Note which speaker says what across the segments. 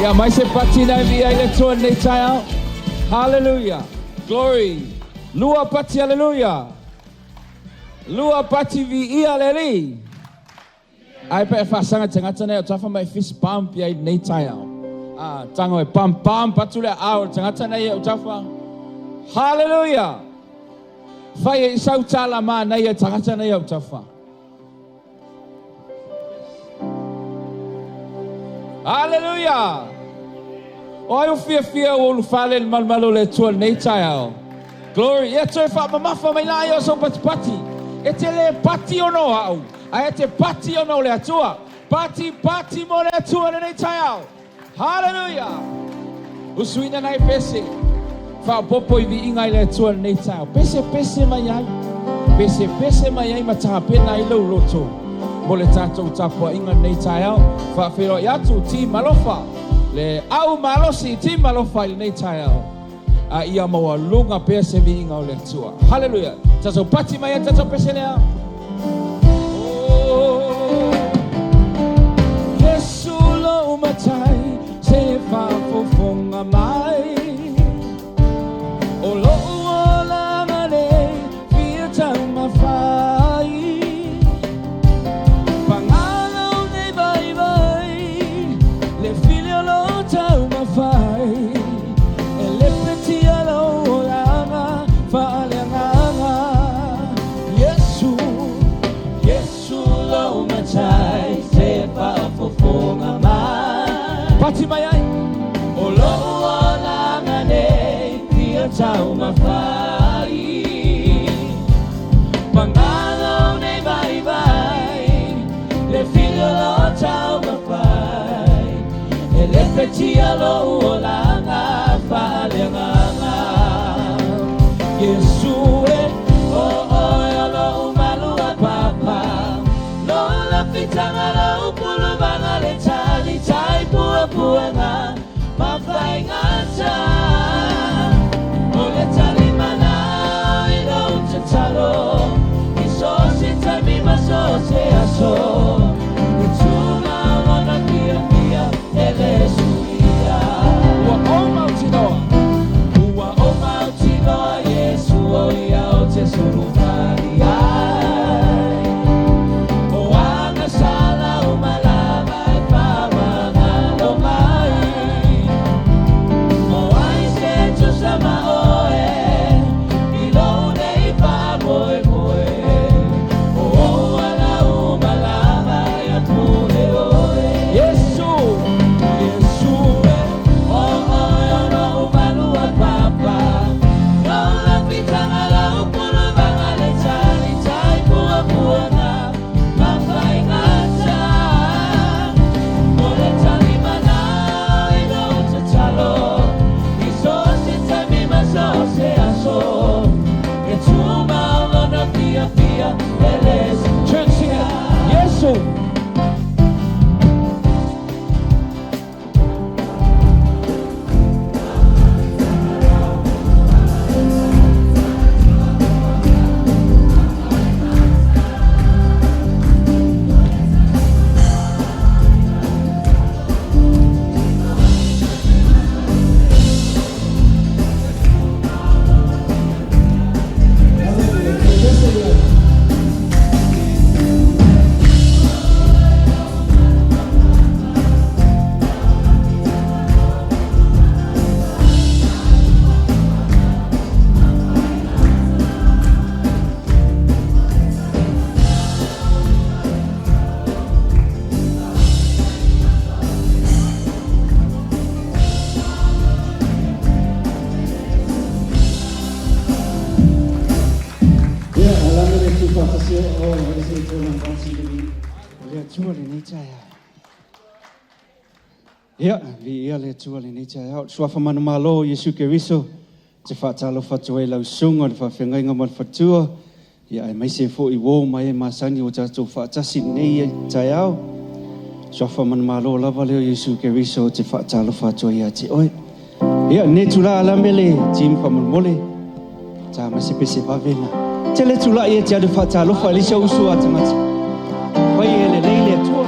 Speaker 1: Ia mai se pati na e viia i le Atua i lenei taeao. Hallelujah. Glory. Lua pati, hallelujah. Lua pati viia le Alii. Ai pe e faasaga tagata nei o tafa mai fist bump ia i lenei taeao. Ah, tango e bump bump atu le aao o le tagata nei e o tafa. Hallelujah. Fai e i sau tala manaia i tagata nei o tafa. Hallelujah! O ai o fiafia ua ulufale i le malumalu o le Atua i lenei taeao? Glory! Ia toe faamamafa mai la ia o sou patipati. E te le pati ona o au, ae e te pati ona o le Atua. Pati, pati mo le Atua i lenei taeao. Hallelujah! Usuina nai pese, faaopoopo i viiga i le Atua i lenei taeao. Pese pese mai ai, pese pese mai ai ma tapena ai lou loto mo le tatou tapuaiga i lenei taeao. Faafeiloai atu team alofa, le au malosi team alofa i lenei taeao. A ia maualuga pea se viiga o le Atua. Hallelujah! Tatou pati mai ai tatou pese lea. Oh, Yesu lou matai se faafofoga mai. O lou olaga nei fia taumafai. Pagalo nei vaivai le fili o lou taumafai. E lepetia lou olaga faaleagaga. Iesu, Iesu lou matai se faafofoga mai. Pati mai ai. O lou olaga nei fia taumafai. Pagalo nei vaivai le fili o lou taumafai. E lepetia lou olaga faaleagaga. Iesu e, o oe o lou malu apapa. Lou lafitaga lou puluvaga le talitai puapuaga ma faigata. O le talimana i lou tatalo i so o se taimi ma so o se aso. E tumau lona fiafia e le suia. Ua ou mautinoa. Ua ou mautinoa Iesu o ia ou te sulufai ai. O agasala uma lava e faamagalo mai. O ai se tusa ma oe i lou nei faamoemoe. O ou ala uma lava ia pule oe. Iesu, Iesu e, o oe o lou malu apapa. Lou lafitaga lou puluvaga le talitai puapuaga ma faigata. O le talimana i lou tatalo i so o se taimi ma so o se aso. E tumau lona fiafia e le Church sing it. Iesu.
Speaker 2: Ia, alame le tuufaatasi o le tulaga faasili o le Atua lenei taeao. Ia, viia le Atua lenei taeao. O le Suafa manumalo o Iesu Keriso, te faatalofa atu ai lau susuga i le faafeagaiga ma le faletua, ia aemaise foi uo ma e masani ua tatou faatasi i lenei taeao. Suafa manumalo lava lea o Iesu Keriso te faatalofa atu ai ia te oe. Ia, lenei itula alame le team faamolemole. Ta mai se pese vave na. Tele tulai e te alu faatalofa i le isi ou uso a tagata. Fai e lelei le Atua.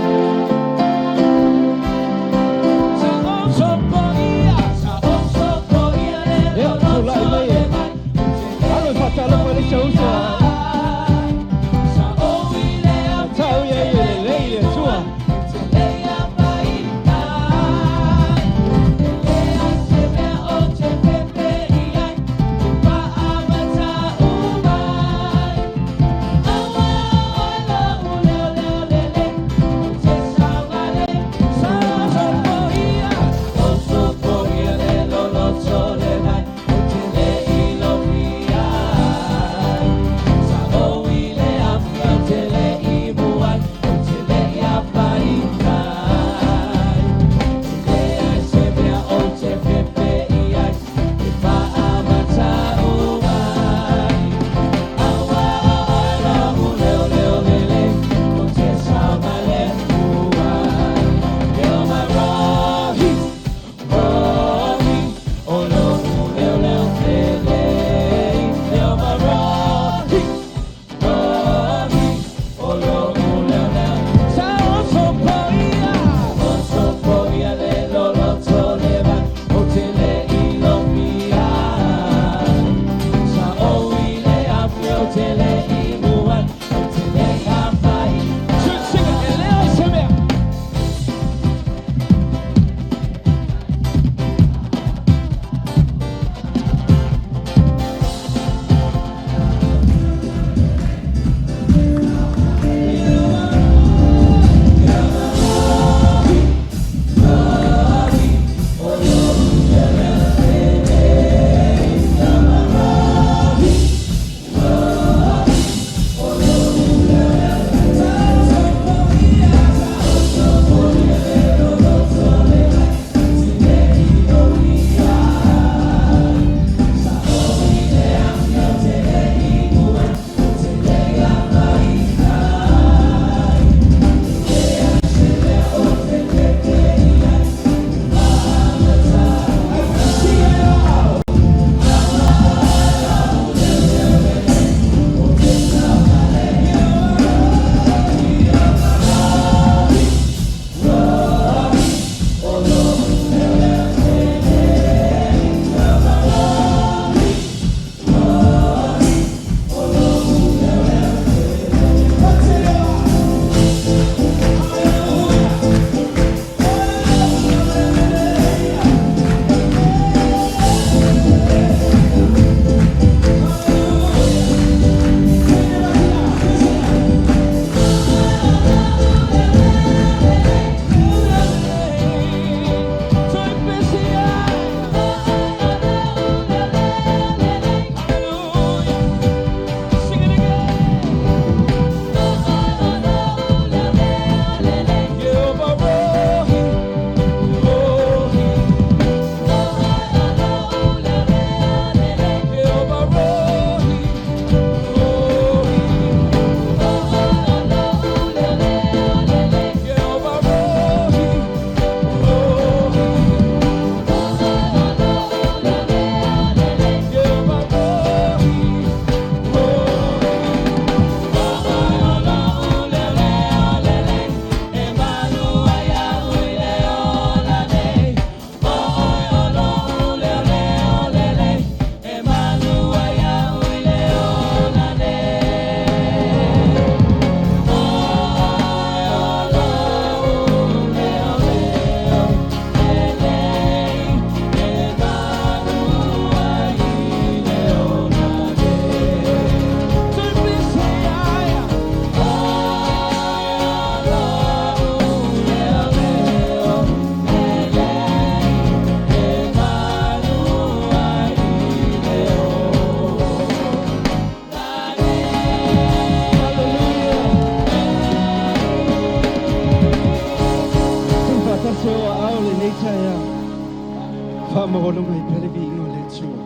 Speaker 2: Faamaualuga i pea le viiga o le Atua.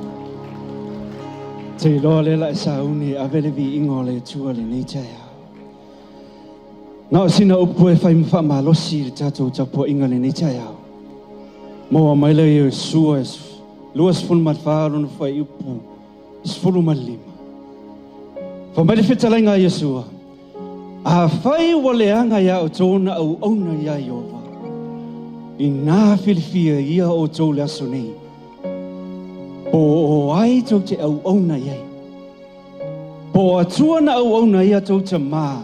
Speaker 2: Te iloa lea la e sauni e ave le viiga o le Atua lenei taeao. Na o sina upu e fai ma faamalosi i le tatou tapuaiga lenei taeao. Maua mai lea i Iosua 24 lona fuaiupu 15. Fai mai le fetalaiga a Iosua, Afai ua leaga iā outou na auauna iā Ieova, inā filifia ia outou le aso nei, po o ai tou te auauna i ai, po o Atua na auauna ai a outou tamā,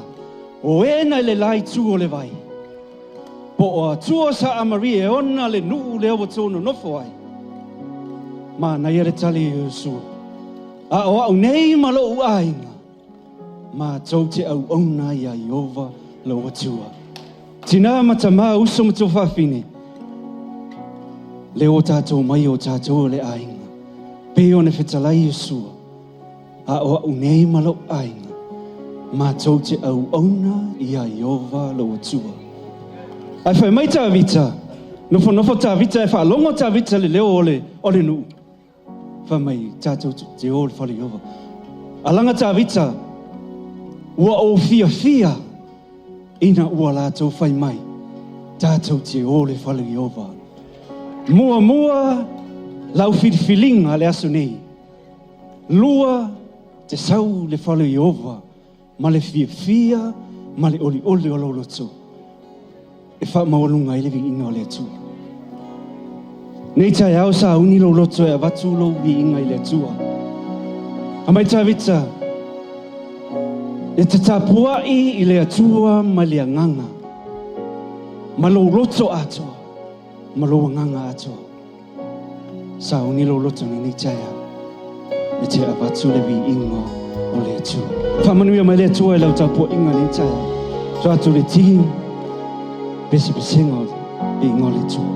Speaker 2: o e na i le la itu o le vai, po o Atua sa Amaria e ona le nuu lea ua outou nonofo ai. Manaia le tali a Iosua, A o au nei ma lou aiga, matou te auauna iā Ieova lou Atua. Tinā ma tamā, uso ma tuafafine, lea ua tatou omai o tatou o le aiga, pei ona fetalai Iosua, A o au nei ma lou aiga, matou te auauna iā Ieova lou Atua. Ae fai mai Tavita, nofonofo Tavita e faalogo Tavita i le leo o le, o le nuu. Fai mai, tatou te o i le fale o Ieova. Alaga Tavita, ua ou fiafia ina ua latou fai mai, tatou te o i le fale o Ieova. Muamua lau filifiliga le aso nei. Lua, te sau i le fale o Ieova ma le fiafia ma le olioli o lou loto e faamaualuga ai le viiga o le Atua. Nei taeao sauni lou loto e avatu lou viiga i le Atua. Aumai Tavita, e te tapuai i le Atua ma le agaga, ma lou loto atoa, ma lou agaga atoa. Sauni lou loto i lenei taeao e te avatu le viiga o le Atua. Faamanuia mai le Atua i lau tapuaiga i lenei taeao. Tua atu le tihi, pesepesega o le viiga o le Atua.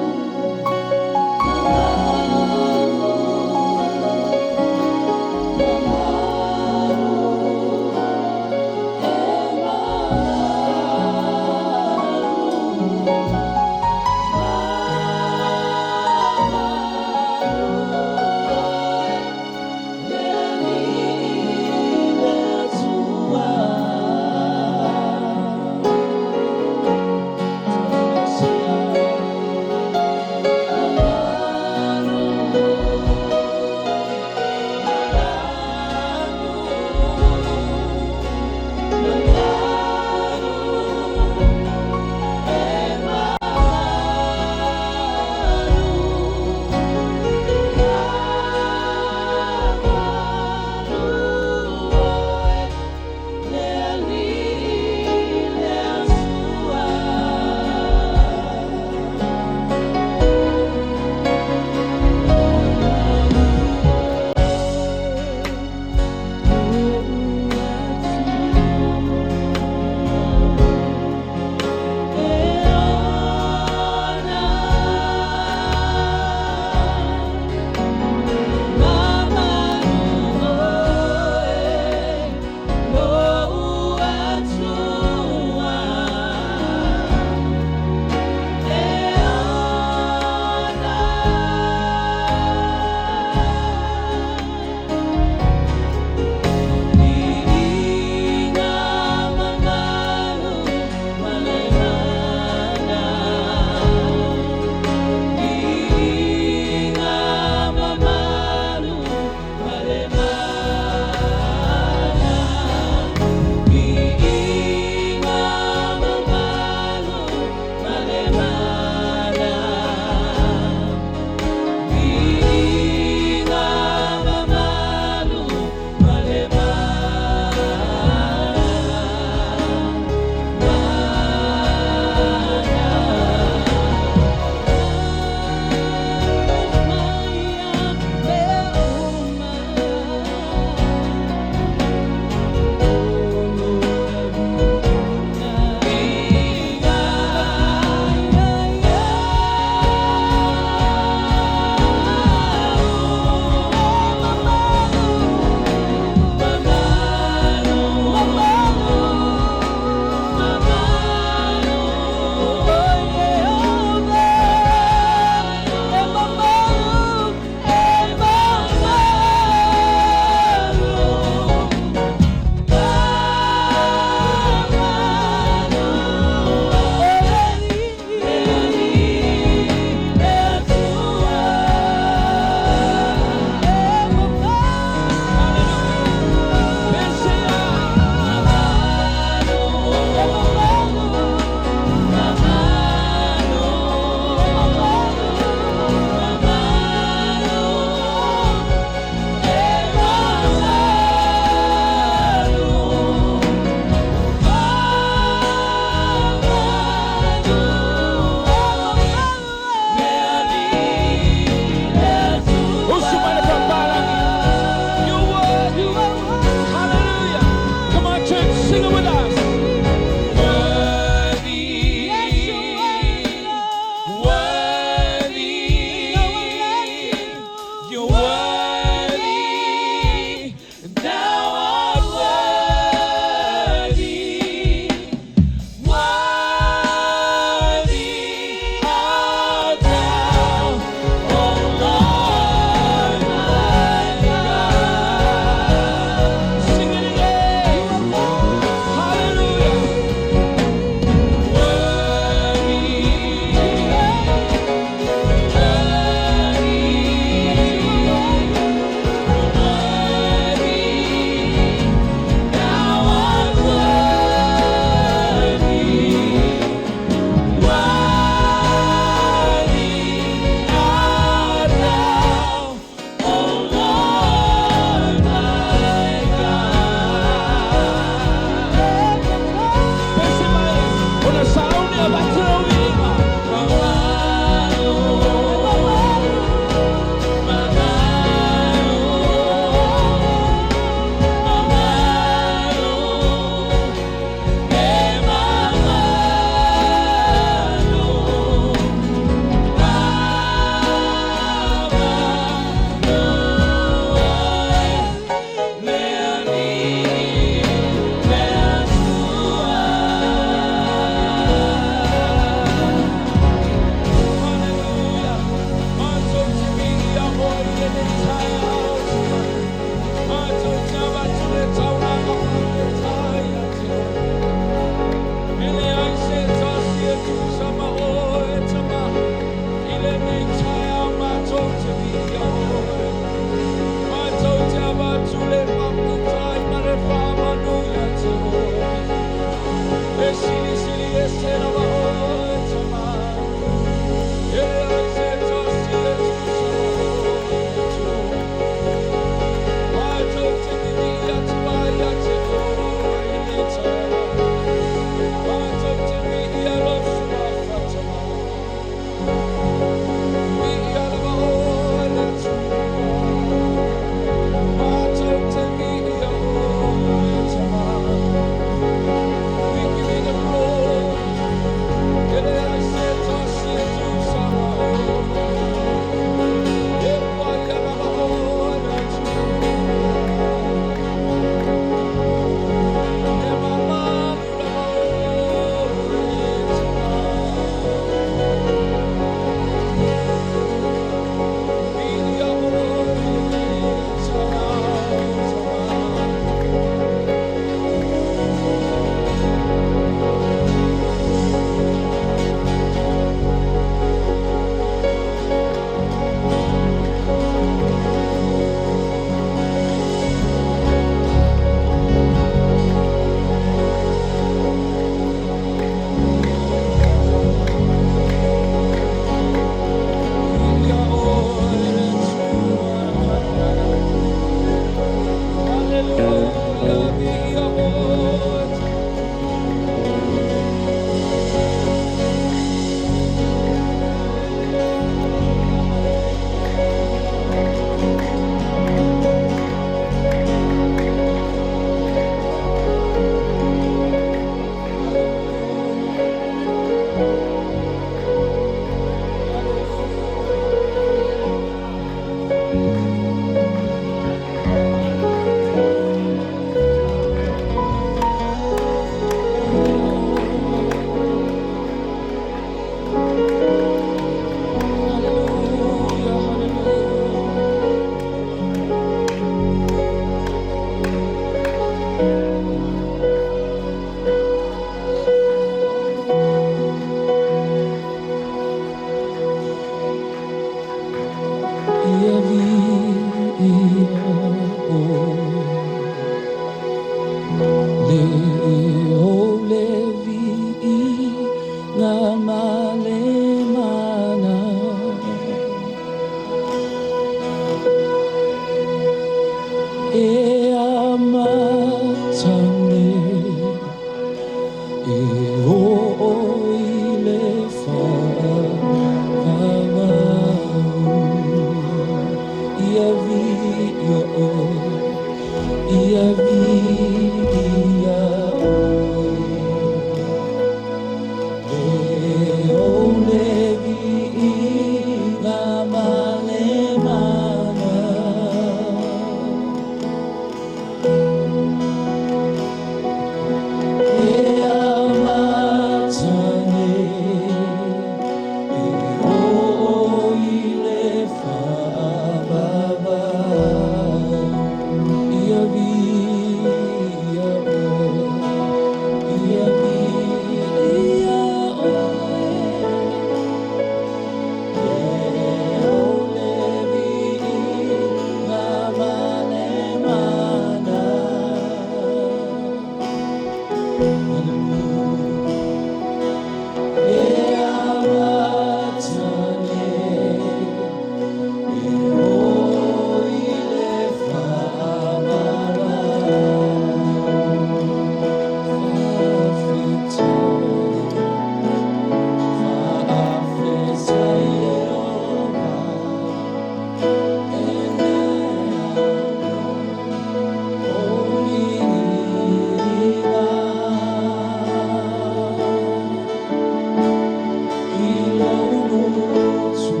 Speaker 1: Motu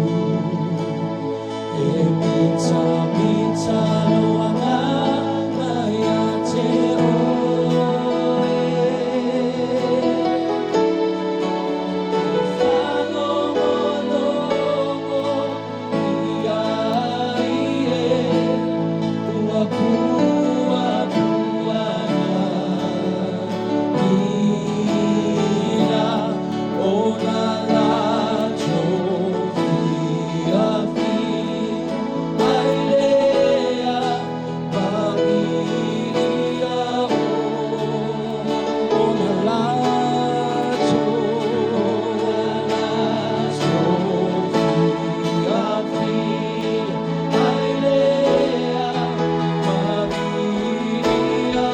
Speaker 1: e mita mita loanga ia te oe. Whangongonongo ia ie ua pua puana ina o nā lato fia fi ai lea ma ia o nā lato fia fi ai lea ma ia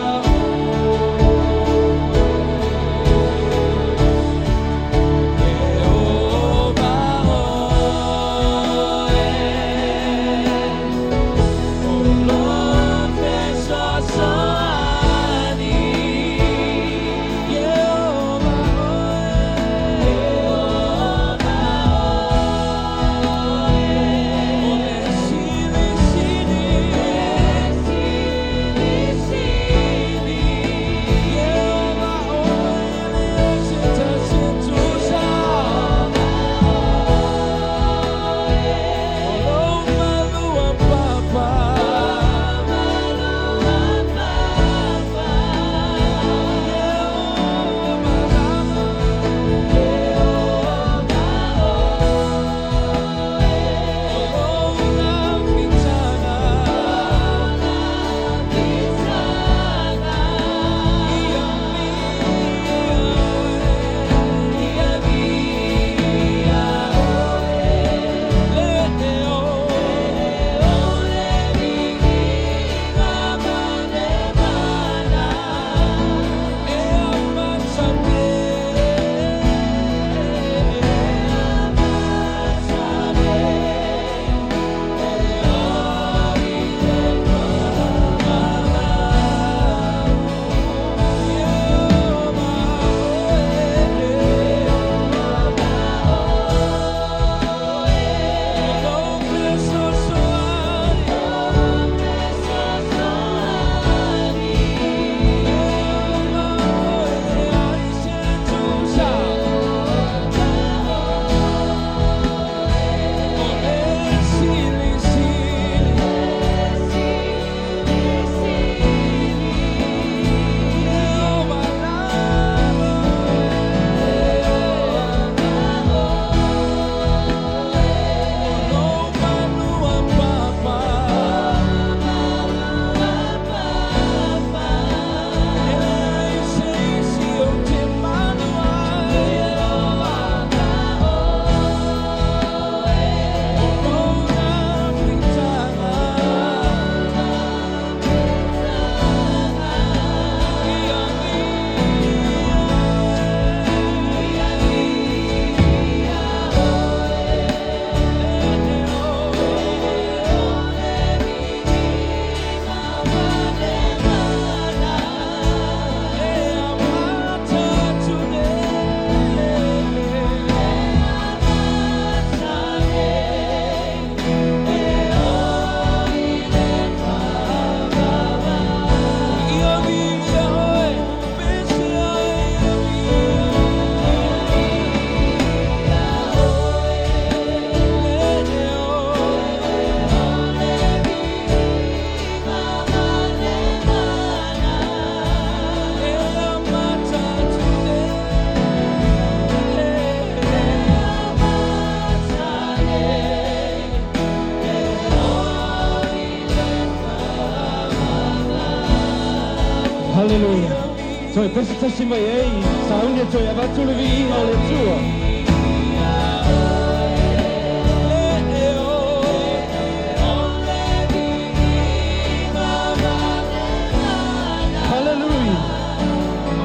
Speaker 2: Hallelujah. Toe pese tasi mai ei, sauni e toe avatu le viiga o le Atua. Hallelujah.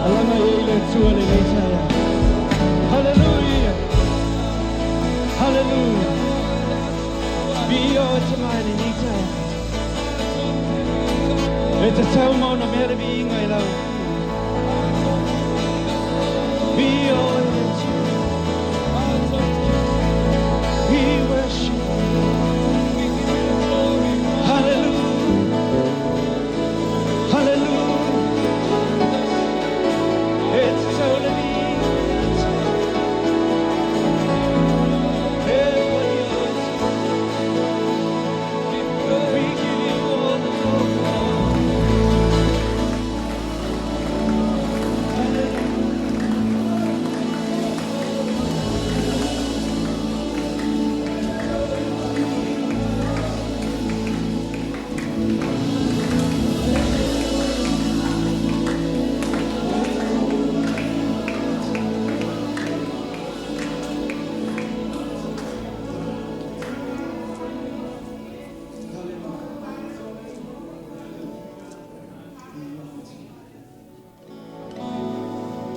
Speaker 2: Alanga i le Atua le nei taeao. Hallelujah. oe tama i lenei taeao. E tatau ma ona mea le viiga i lau Viia oe le Atua. We worship you. Hallelujah. Hallelujah. E tatau le viiga i le Atua. E paia oe Atua. We give you all the glory, Lord. Hallelujah.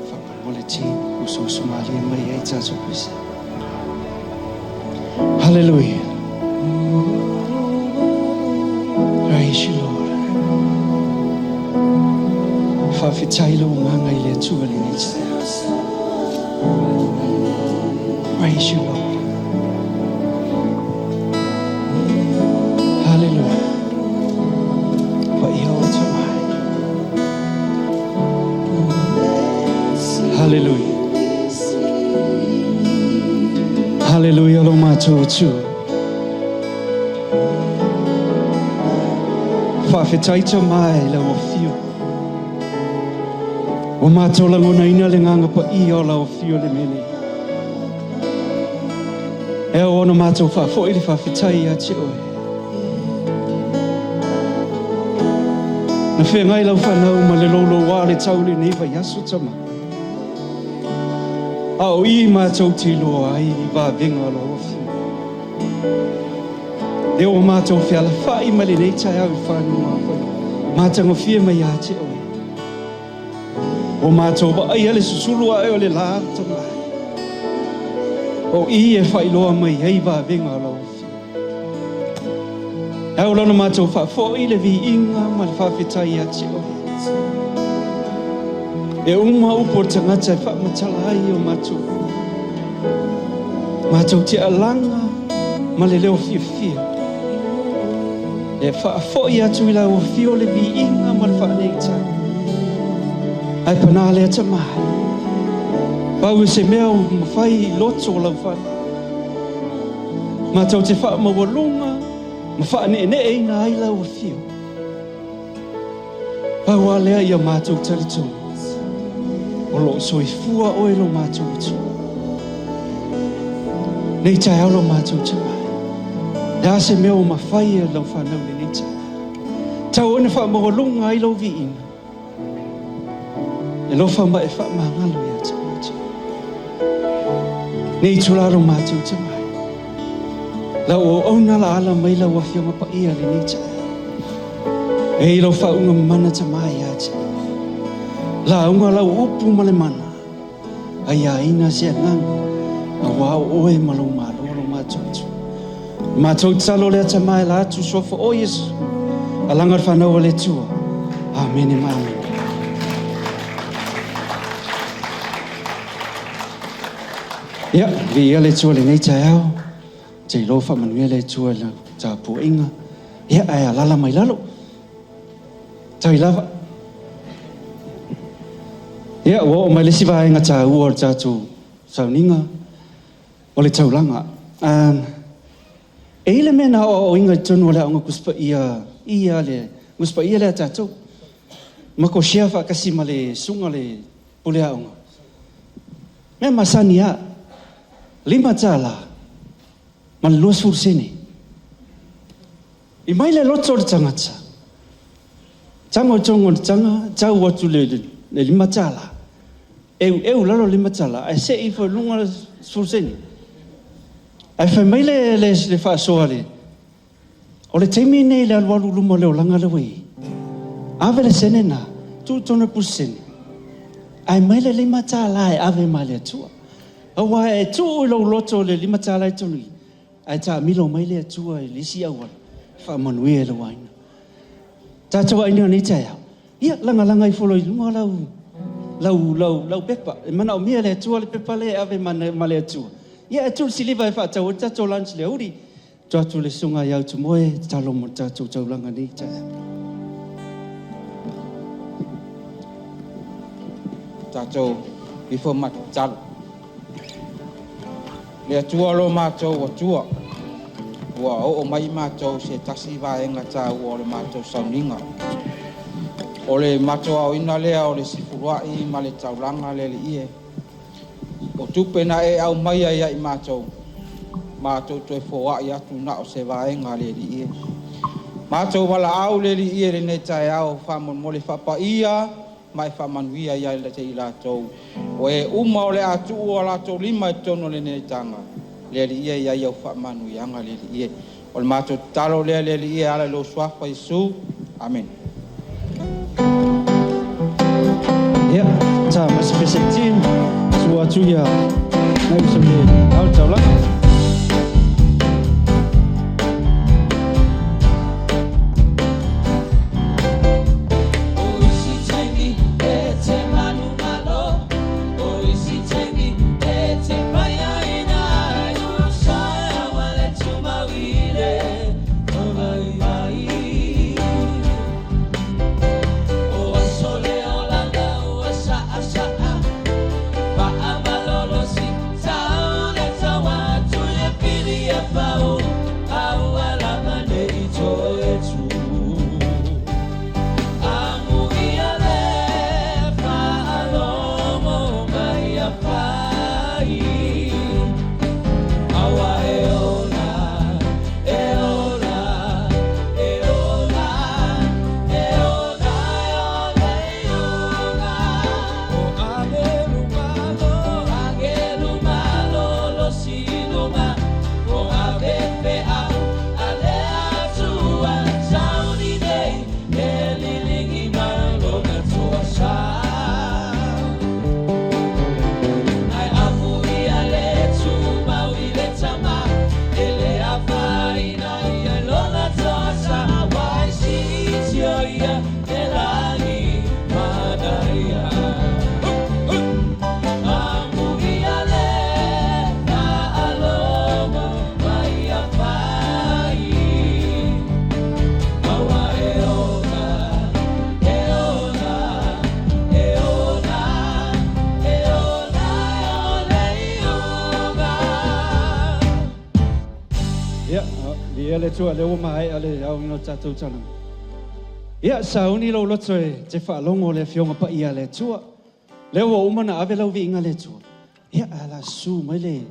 Speaker 2: Whakamana le team, uso malie mai ai tātou pese. Hallelujah. Praise you, Lord. Whawhitai lo nganga i le Atua lenei taeao. Praise you, Lord. Hallelujah. Paia o te mai. Hallelujah. Hallelujah lo mātou Atua. Whawhitai ta mai lau afio. O mātou langona ina le nganga pa i o lau afio le mene. E o ona mātou whawhoi le whawhitai ia te oe. Na whengai lau whanau ma le lolo wā le tau le nei vai aso tama. A o i mātou te loa ai i vāvenga o lau afio. Le o mātou whiala whai ma le nei tai au i whanau whai. Mātanga whia mai a te oe. O mātou wa ai ale susulu a e o le la tama. O i e whailoa mai hei vāvenga o lau afio. E o lona mātou whaafoi le vi inga ma le whawhitai a te oe. E uma upo tangata e whaamatala ai o mātou. Mātou te alanga ma le leo fiafia. E whaafoi atu i lau afio le vi inga ma le whaanei tai. Ai pana le ata mai. Pau e se mea o mawhai i loto o lau whana. Mātou te whaamawalunga ma whaane ne e ina ai lau afio. Pau a lea ia mātou talitonga. O lo soifua oe lo mātou atua. Nei taeao lo mātou tamai. Le a se mea o mawhai e lau whanau le nei taeao. Tau ona whaamawalunga ai lau viina. E lofa ma e whaamangalo ia te mātou. Nei tula lo mātou tamai. Lau o auna la ala mai lau afionga pa ia le nei taeao. E i lau whaunga mana tamai ia te. La unga lau upu ma le mana. Ai a ina se nganga. A wā o oe ma lau malo lo mātou atu. Mātou talo le ata mai la atu sofa o Yesu. Alanga whanau o le tua. Amen ma amen. Ia, vi ia le tua le nei taeao. Te ilo wha manuia le tua le tā puinga. Ia, ai a lala mai lalo. Tau i lava. Ia, ua o mai le siva inga tā ua o tātou sauninga o le taulanga. E ile mea na o inga i tonu o le aonga kuspa ia, ia le, kuspa ia le tātou. Ma ko shea whaakasi ma le sunga le pule aonga. Mea masani a, 5 tāla, ma le 20 sene. I mai le loto o le tangata. Tanga o tongo o le tanga, tau atu le 5 tāla. Eu lalo 5 tāla, ai se i fo lunga le 10 sene. Ai fai mai le whaasoa le. O le teimi nei le alualu luma le o langa le wei. Ave le sene nā, tu tona pusi sene. Ai mai le 5 tāla e ave mai le atua. Aua e tu i lau loto le 5 tāla e tonu. Ae taamilo mai le Atua i le isi auala e faamanuia i lou aiga. Tatou aiga i lenei taeao, ia lagalaga ifo loa i luga lau, lau, lau, lau pepa. E manaomia e le Atua le pepa lea e ave ma, ma le Atua. Ia e tuu le siliva e faatau ai le tatou lunch i le aoauli. Tuu atu le susuga ia Utumoe, tatalo mo le tatou taulaga i lenei taeao.
Speaker 3: Tatou ifo ma tatalo. Le Atua lo matou Atua, ua oo mai matou se tasi vaega taua o le matou sauniga. O le matou aoina lea o le sefuluai ma le taulaga le Alii e. O tupe na e aumaia ia i matou, matou toe foai atu na o se vaega le Alii e. Matou valaau le Alii e lenei taeao faamolemole faapaia ma e faamanuia ia i latou. O e uma o le a tuu o latou lima i totonu o lenei taga, le Alii e i ai au faamanuiaga le Alii e. O le matou tatalo lea le Alii e ala i lou suafa Iesu. Amene.
Speaker 2: Ia, ta ma se pese team, sua atu ia nai uso le au taulaga.
Speaker 1: O isi taimi e te manumalo, o isi taimi e te paiaina ai, o sae le tumauile, o mai mai. O aso le olanga ua saa saa, faamalolo si tau le tau atu le pili e pau, au alama nei toe tu. Amuia le faalogo mai a fai, aua e ola, e ola, e ola, e ola, e ola e iuga. O agelu malo, agelu malolo siluma, o ave feau, ale atua, sauni nei, e lilingi malo na toasa. Ai amu ia le tumau i le tama, e le afaina ia lona toasa, wai sitio ia te langi manaia. Amu ia le faalogo mai a fai, aua e ola, e ola, e ola, e ola, e ola iuga.
Speaker 2: Ia, viia le Atua, lea ua maea le aoina o le tatou taulaga. Ia, sauni lou loto e te faalogo le Afioga Paia a le Atua. Lea ua uma ona ave lau viiga i le Atua. Ia, ae o le a susu mai le,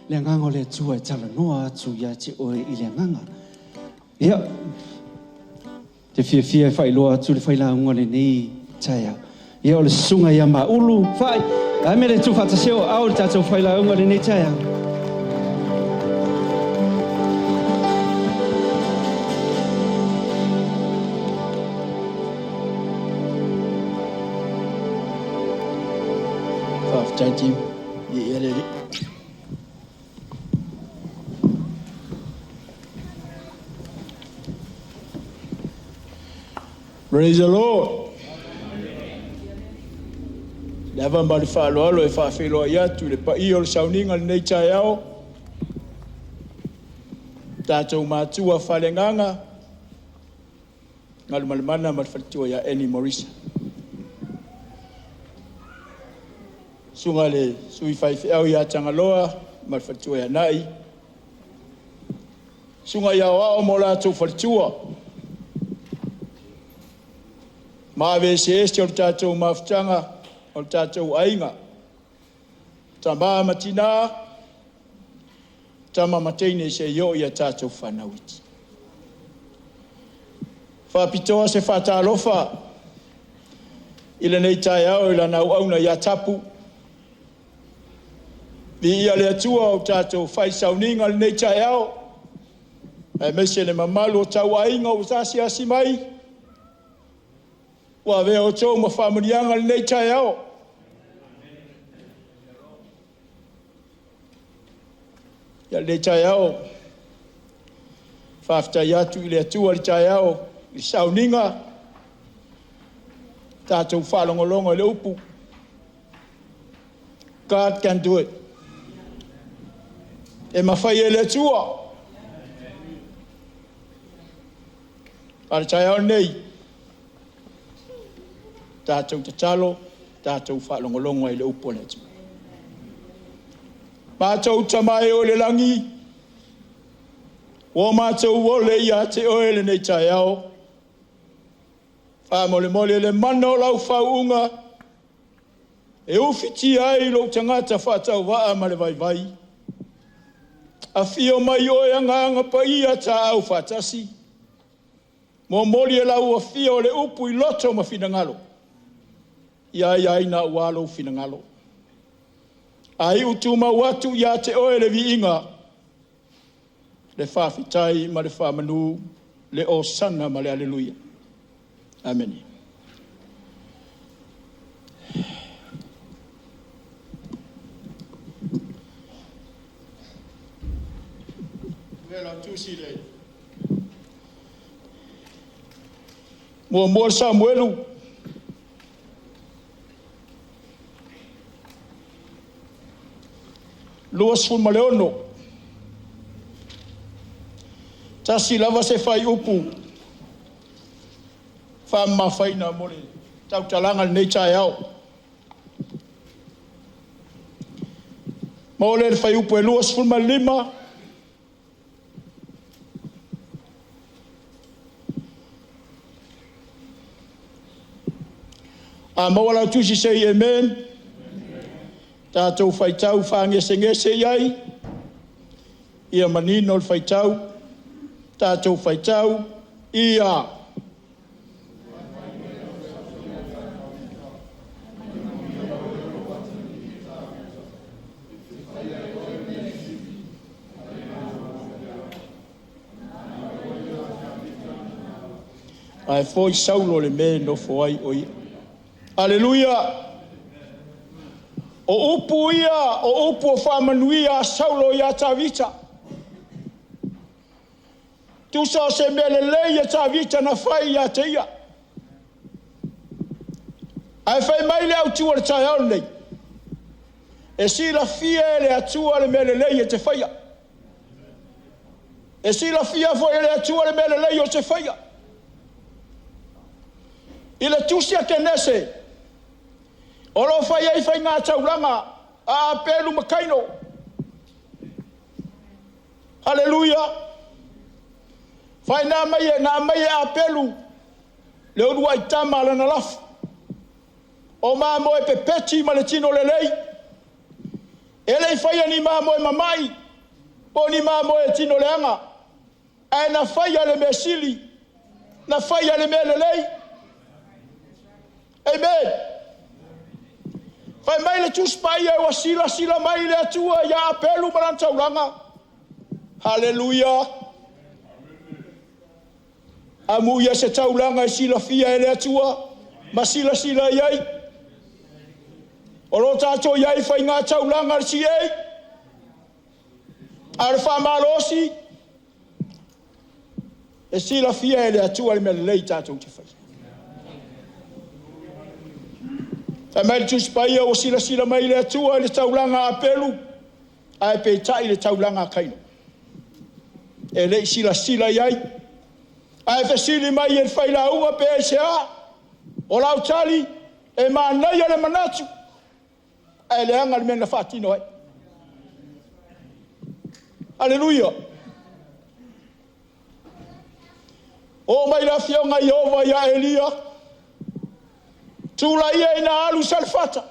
Speaker 2: le agaga o le Atua e talanoa atu ia te oe i le agaga. Ia, te fiafia e faailoa atu le failauga o lenei taeao. Ia, o le susuga ia Maulu Fai. Ae me le tuufaatasi o au le tatou failauga o lenei taeao.
Speaker 4: Faafetai Tim. Viia le Alii. Praise the Lord. Le ava ma le faaaloalo e faafeiloai atu i le paia o le sauniga i lenei taeao, tatou matua faaleagaga, Galumalemana ma le faletua ia Eni Morisa. Susuga i le sui faifeau ia Tagaloa ma le faletua ia Nai, Susuga ia Aoao ma o latou faletua, maave eseese o le tatou mafutaga o le tatou aiga, tama ma tina, tama ma teine seia oo ia tatou fanau iti. Faapitoa se faatalofa i lenei taeao i lana auauna ia Tapu. Viia le Atua ua tatou fai sauniga i lenei taeao, aemaise le mamalu o tauaiga ua asiasi mai, ua avea outou ma faamanuiaga i lenei taeao. Ia lenei taeao, Faafetai atu i le Atua i le taeao i le sauniga, tatou faalogologo i le upu, God can do it. E mafai e le Atua. A o le taeao lenei, tatou tatalo, tatou faalogologo ai i le upu a le Atua. Matou Tama e o i le lagi, ua matou ole ia te Oe lenei taeao, faamolemole le mana o lau faauuga e ufitia ai lou tagata faatauvaa ma le vaivai. Afio mai oe Agaga Paia taau faatasi, momoli e lau afio o le upu i loto ma finagalo, ia aiaina aua lou finagalo. Ae tumau atu ia te oe le viiga, le faafetai ma le faamanu, le Osana ma le Aleluia. Amene. Muamua Samuelu 26, tasi lava se fuaiupu faamamafaina mo le tautalaga i lenei taeao. Maua lea i le fuaiupu e 25. A maua lau tusi, say amen. Tatou faitau faagesegese i ai, ia manino le faitau. Tatou faitau, ia. Ae foi Saulo i le mea e nofo ai o ia. Aleluia! O upu ia o upu o faamanuia a Saulo ia Tavita. Tusa o se mea lelei a Tavita na fai ia te ia. Ae fai mai le autu o le taeao lenei, e silafia e le Atua le mea lelei e te faia. E silafia foi e le Atua le mea lelei ou te faia. I le tusi a Kenese, o lo o fai ai faiga taulaga a Apelu ma Kaino. Aleluia! Fai na aumai e Apelu le uluai tama a lana lafu, o mamoe pepeti ma le tino lelei. E le i faia ni mamoe mamai po o ni mamoe tino leaga, ae na faia le mea sili, na faia le mea lelei. Amen. Fai mai le Tusi Paia ua silasila mai le Atua ia Apelu ma lana taulaga. Haleluia! Amu ia se taulaga e silafia e le Atua ma silasila i ai. O lo o tatou i ai i faiga taulaga a le CA, a o le faamalosi e silafia e le Atua le mea lelei tatou te faia. Fai mai le Tusi Paia ua silasila mai le Atua i le taulaga a Apelu, ae peitai le taulaga a Kaino. E le i silasila i ai. Ae fesili mai e le failauga pe aisea? O lau tali, e manaia le manatu, ae leaga le mea na faatino ai. Aleluia! Oo mai le afioga Ieova ia Eliya, tulai ia ina alu i Salefata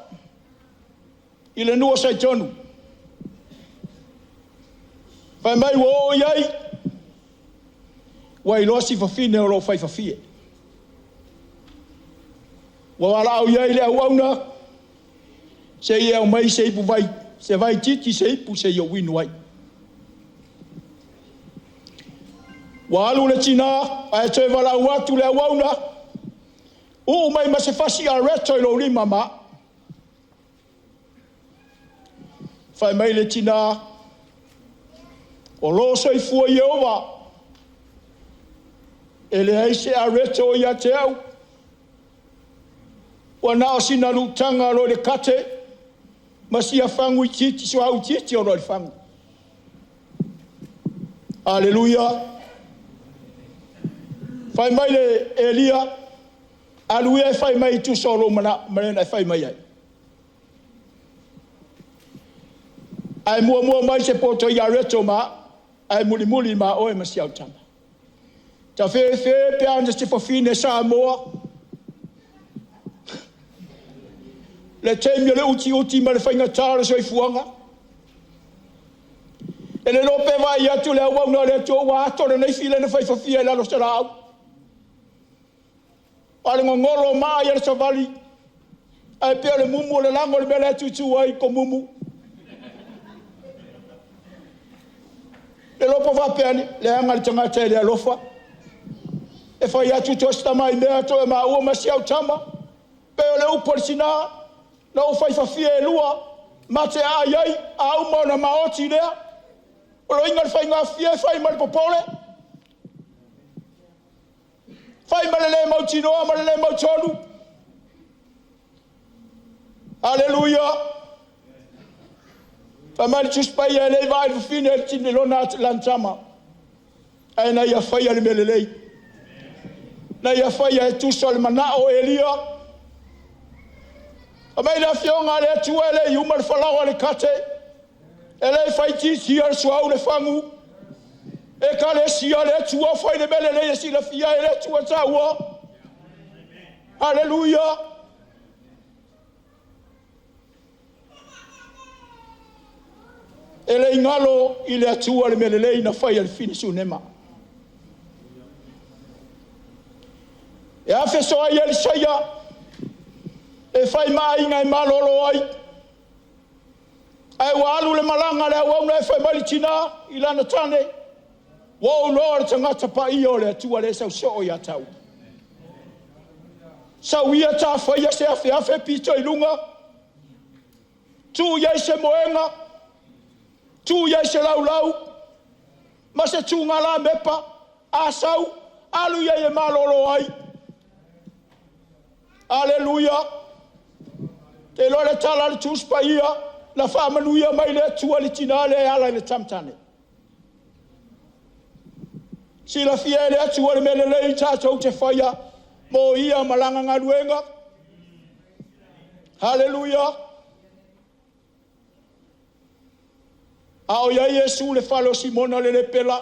Speaker 4: i le nuu o Saitonu. Fai mai ua oo i ai, ua iloa si fafine o lo o fai fafie. Ua valaau i ai le auauna, se i aumai se ipuvai, se vaititi se ipu se i ou inu ai. Ua alu le tina ae toe valaau atu le auauna, uu mai ma se fasi areto i lou lima ma au. Fai mai le tina, o lo o soifua Ieova, E leai se areto o ia te au, ua na o sina lutaga o lo o i le kate ma sia fagu itiiti, suauu itiiti o lo o i le fagu. Aleluia! Fai mai le Elia, alu ia e fai mai e tusa o lou manao ma le na e fai mai ai. Ae muamua mai se poto Iareto ma au, ae mulimuli ma oe ma si au tama. Tafefe pe a na se fafine Samoa, le taimi o le utiuti ma le faigata o le soifuaga. E le iloa pe vaai atu le auauna a le Atua ua ato lenei file na faifafia i lalo o se laau, a o le gogolo o maa i le savali, ae pei o le mumu o le lago le mea la e tutu ai tomumu. Le iloa po o faapea ane, leaga le tagata e le alofa. E fai atu toe si tamai mea toe maua ma si au tama, pei o le upu a le tina, na ou faifafia e lua, ma te aai ai, a uma ona maoti lea. O le uiga o le faigafie, fai ma le popole, fai ma le le mautinoa ma le le mautonu. Aleluia! Fai mai le Tusi Paia, e le i vaai le fafine i lona tama, ae na ia faia le mea lelei. Na ia faia e tusa o le manao o Elia. Fai mai le Afioga a le Atua e le i uma le falaoa i le kate, e le i faiitiitia le suauu i le fagu, Ekalesia a le Atua, fai le mea lelei e silafia e le Atua taua. Aleluia! E le i galo i le Atua le mea lelei na fai e le fafine Sunema. E afeso ai Elisaia e fai ma aiga e malolo ai, ae ua alu le malaga a le auauna e fai mai le tina i lana tane, ua ou iloa o le tagata paia o le Atua lea e sau soo ia te au. Sau ia ta faia se afeafe pito i luga, tuu i ai se moega, tuu i ai se laulau ma se tugalamepa, a sau, alu ai e malolo ai. Aleluia! Ou te iloa le tala a le Tusi Paia, na faamanuia mai le Atua i le tina lea e ala i le tama tane. Silafia e le Atua le mea lelei tatou te faia mo ia ma lana galuega. Aleluia! A o i ai Iesu i le fale o Simona le lepela,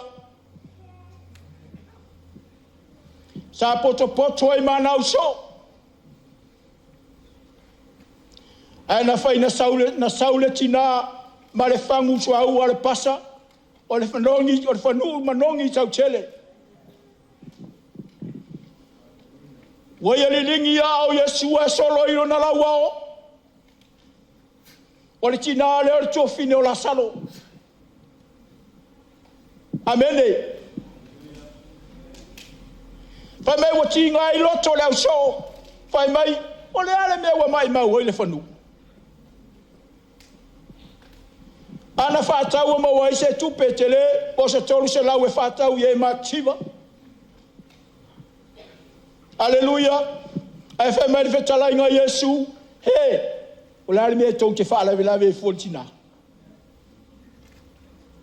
Speaker 4: sa potopoto ai ma ausoo, ae na fai na sau le tina ma le fagu suauu alepasa o le manogi, o le fanuu manogi tautele. Ua ia liligi aa o Iesu ae solo ai lona lauao. O le tina lea o le tuafafine o Lasalo. Amene. Fai mai ua tiga ai loto le ausoo, fai mai, o le a le mea ua maumau ai le fanuu? A na faatau ua maua ai se tupe tele po o se 300 e faatau i ai matitiva. Aleluia! Ae fai mai le fetalaiga a Iesu, He, o le a le mea tou te faalavelave ai fua i le tina?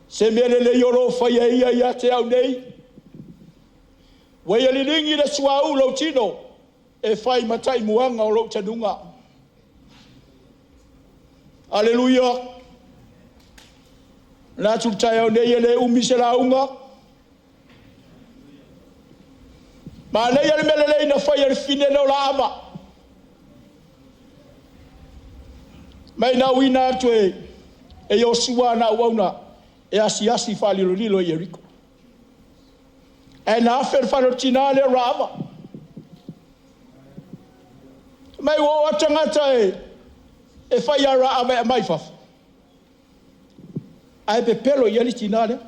Speaker 4: Se mea lelei o lo o faia e ia ia te au nei. Ua ia liligi le suauu i lou tino e fai ma taimuaga o lou tanuga. Aleluia! Manatu i le taeao nei e le umi se lauga. Manaia le mea lelei na fai e le fafine lea o Laava. Mai na auina atu e Iosua ana auauna e asiasi faalilolilo i Ieriko. Ae na afe le fale o le tina lea o Raava. Mai ua o atu tagata e fai ia Raava e aumai i fafo, ae pepelo i ai le tina lea.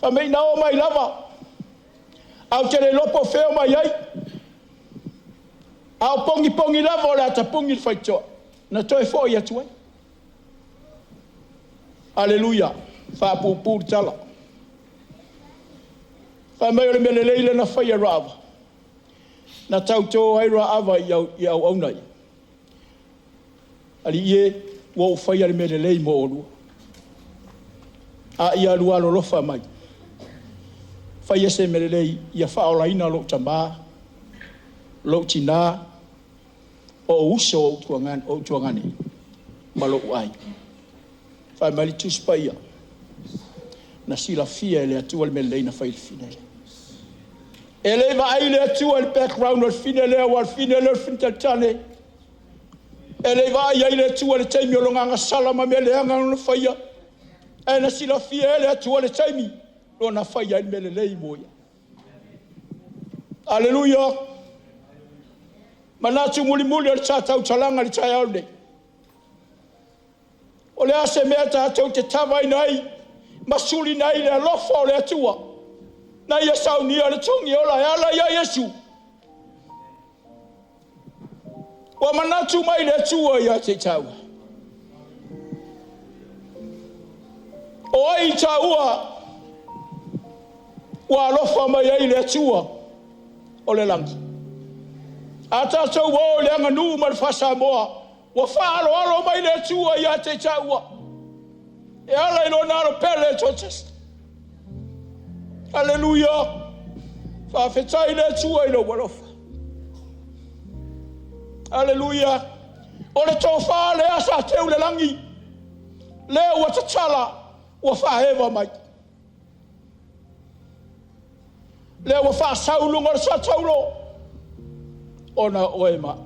Speaker 4: Fai mai na oo mai lava, ae ou te le iloa po o fea e omai ai, a o pogipogi lava o le a tapuni le faitotoa, na toe foi atu ai. Aleluia! Faapuupuu le tala. Fai mai o le mea lelei lea na faia e Raava, na tautō ai Raava i auauna ia. Alii e, ua ou faia le mea lelei mo oulua. A ia alu alolofa mai, faia se mea lelei ia faaolaina lou tamā, lou tinā, o ou uso o ou tuagane, ma lou aiga. Fai mai le Tusi Paia, na silafia e le Atua le mea lelei na fai e le fafine lea. E le vaai le Atua i le background o le fafine lea, aua o le fafine lea o le fafine taletale. E le i vaai ai le Atua i le taimi o lona agasala ma mea leaga na faia, ae na silafia e le Atua le taimi lona faia ai le mea lelei mo ia. Aleluia! Manatu mulimuli o le ta tautalaga i le taeao lenei. O le a se mea tatou te tavaina ai ma sulina ai le alofa o le Atua na ia saunia le togi ola e ala ia Iesu? Ua manatu mai le Atua ia te i taua. O ai taua ua alofa mai ai le Atua o le lagi? A tatou o i le aganuu ma le faa-Samoa, ua faaaloalo mai le Atua ia te i taua, e ala i lona alo pele e toatasi. Aleluia! Faafetai i le Atua i lou alofa. Aleluia! O le tofa lea sa teu i le lagi, lea ua tatala, ua faaeva mai. Lea ua faasau i luga o le satauro, ona o oe ma au.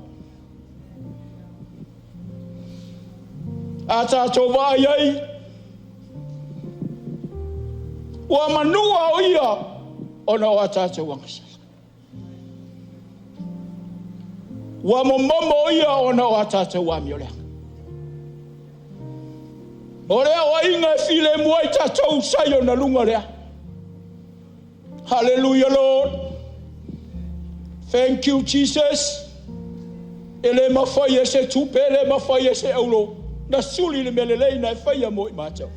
Speaker 4: A tatou vaai ai, ua manua o ia ona o a tatou agasala. Ua momomo o ia ona o a tatou amioleaga. O le aoaiga e filemu ai tatou sa i ona luga lea. Hallelujah, Lord. Thank you, Jesus. E le mafai e se tupe, e le mafai e se aulo, na suli le mea lelei na e faia mo i matou.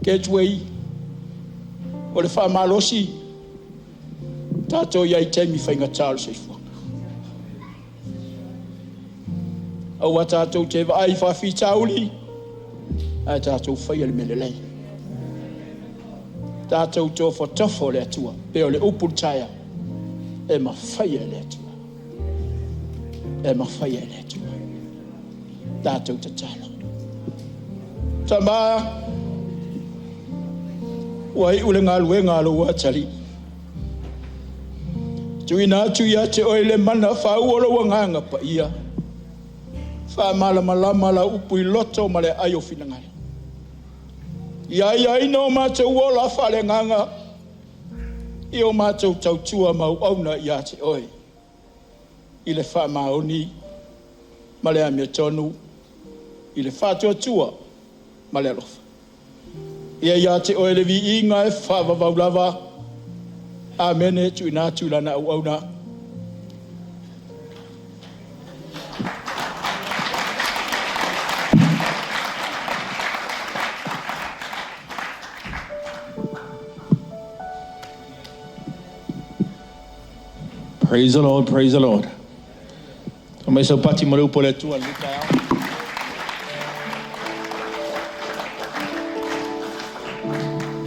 Speaker 4: Gateway, o le faamalosi, tatou i ai taimi faigata o le soifuaga. Aua tatou te vaai faafitauli, ae tatou faia le mea lelei. Tatou tofotofo le Atua, pe o le upu le taeao, e mafai e le Atua. E mafai e le Atua. Tatou tatalo. Tama, ua iu le galuega a lou atalii. Tuuina atu ia te oe le mana faauu o lou agaga paia. Faamalamalama lau upu i loto ma le ai o finagalo. Ia ia ina o matou ola faaleagaga, i o matou tautua mauauna ia te oe. I le faamaoni ma le amiotonu, i le faatuatua ma le alofa. Ia ia te oe le viiga e faavavau lava. Amene. Tuuina atu i lana auauna.
Speaker 5: Praise the Lord, praise the Lord. Mai sau pati mo le upu o le Atua le taeao.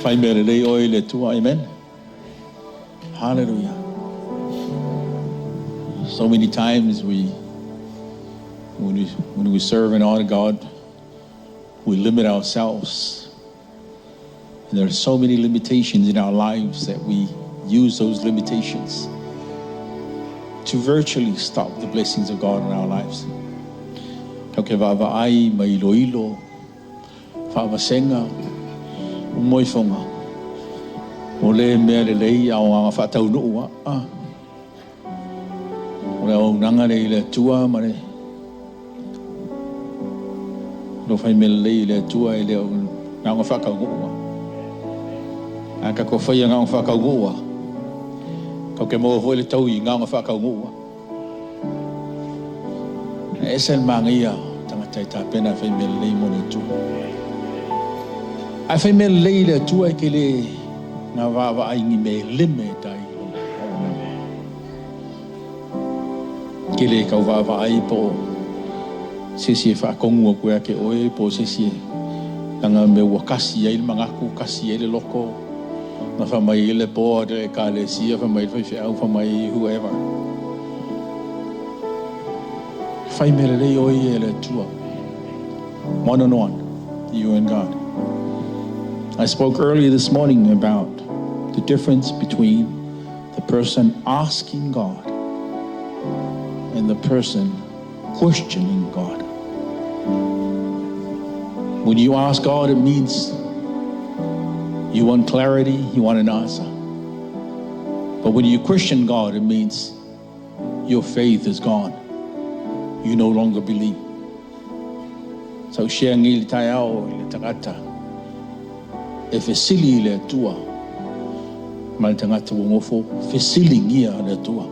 Speaker 5: Fai mea lelei oe i le Atua, amen. Hallelujah. So many times when we serve and honor God, we limit ourselves. And there are so many limitations in our lives that we use those limitations to virtually stop the blessings of God in our lives. Tau ke vaavaai mai iloilo, faavasenga, o moifonga. O le mea lelei a o aga faataunuu a. Ah. O le auaunaga le i le Atua ma le lo fai mea lelei i le Atua e le o gaoga faakauguu a. A ka ko whai gaoga faakauguu a. Kau ke maua foi le tau i gaoga faakauguu a. E ese le magaia tangata i tapena fai mea lelei mo le Atua. Ae fai mea lelei i le Atua e te le na vaavaai i ni mea e limit ai lou auaunaga. E te le tau vaavaai po o se isi e faatonu atu ia te oe po o se isi e leaga mea ua tasi ai le manatu, tasi ai le loto, na fai mai ai le board a le Ekalesia, fai mai ai le faifeau, fai mai ai whoever. Fai mea lelei oe ia e le Atua. One on one, you and God. I spoke earlier this morning about the difference between the person asking God and the person questioning God. When you ask God, it means you want clarity, you want an answer. But when you question God, it means your faith is gone. You no longer believe. Sa ou share nei i le taeao i le tagata e fesili i le Atua ma le tagata ua nofo fesiligia le Atua.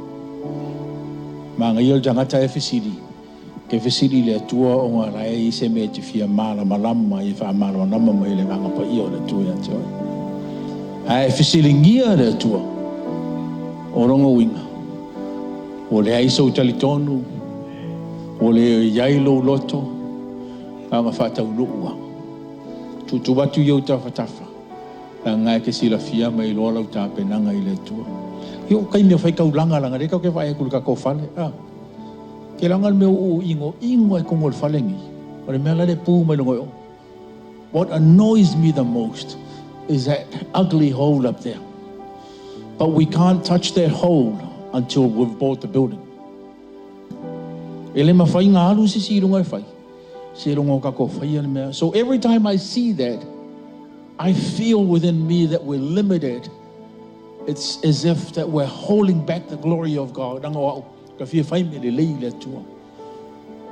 Speaker 5: Manaia le tagata e fesili, ke fesili i le Atua ona la e i ai se mea e te fia malamalama ai e faamalamalama mai e le Agaga Paia o le Atua ia te oe. Ae fesiligia le Atua, o lona uiga, ua leai sou talitonu, ua le i ai lou loto, na ona faataunuu lava. Tuutuu atu i ou tafatafa, leaga e te silafia ma iloa lau tapenaga i le Atua. Ia o taimi o fai taulaga leaga lea tatou te vaai atu i le tatou fale, a. Ke laga le mea uu inoino ai totonu o le fale lenei, o le mea la le pu mai luga i o. What annoys me the most is that ugly hole up there. But we can't touch that hole until we've bought the building. E le mawhai ngā alu se si runga e whai. Se rongo ka ko whai ana mea. So every time I see that, I feel within me that we're limited. It's as if that we're holding back the glory of God. Ranga o au, ka fia whai me le lei le atua.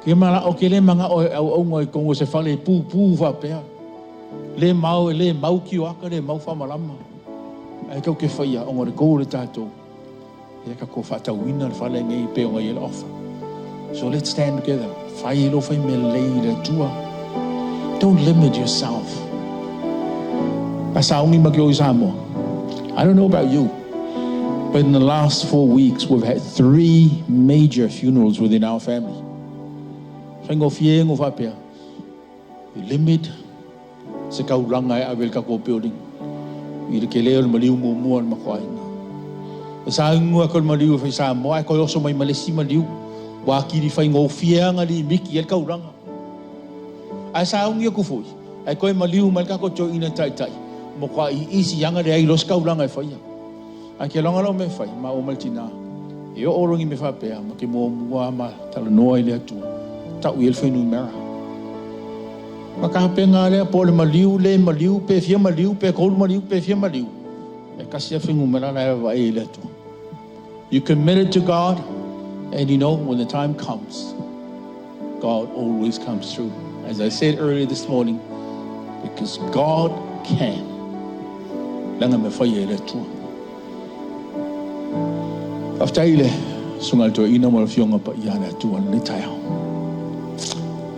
Speaker 5: Ke mala o ke le manga o au au ngoi kongo se whale pū pū whapea. Le mau e le mau ki o aka le mau whamalama. Ai kau ke whaia o ngore kou le tātou. Ia ka ko whaatauina le whale ngei pe o ngai ele offer. So let's stand together. Whai lo whai me lei le atua. Don't limit yourself. Pasaungi ma ki o i Samoa. I don't know about you, but in the last 4 weeks we've had 3 major funerals within our family. Whaingofie ngo whapea. I limit se kaulanga e ave i le tatou building i le tele o le maliu muamua o le matou aiga. E saauga atu le maliu e fai Samoa ae toe oso mai ma le isi maliu ua atili faigofie lava ona limiti ai le taulaga. Ae saaugi atu foi ae toe maliu mai le tatou toeaina taitai matua easy lava ona leai loa se taulaga e faia. Ae ke loga lau mea e fai maua ma le tina e oo loa ni mea faapea ma ke muamua ma talanoa i le Atua tau i ai le fuainumera. Ma ka pega lea po o le maliu le maliu pe fia maliu pe kolu maliu pe fia maliu e kasi lava fuainumera la e vaavaai i le Atua. You commit it to God and you know when the time comes God always comes through. As I said earlier this morning, because God can. Leaga mea fai e le Atua. Faafetai i le Susuga i le Toeaina ma le Afioga Paia a le Atua i lenei taeao.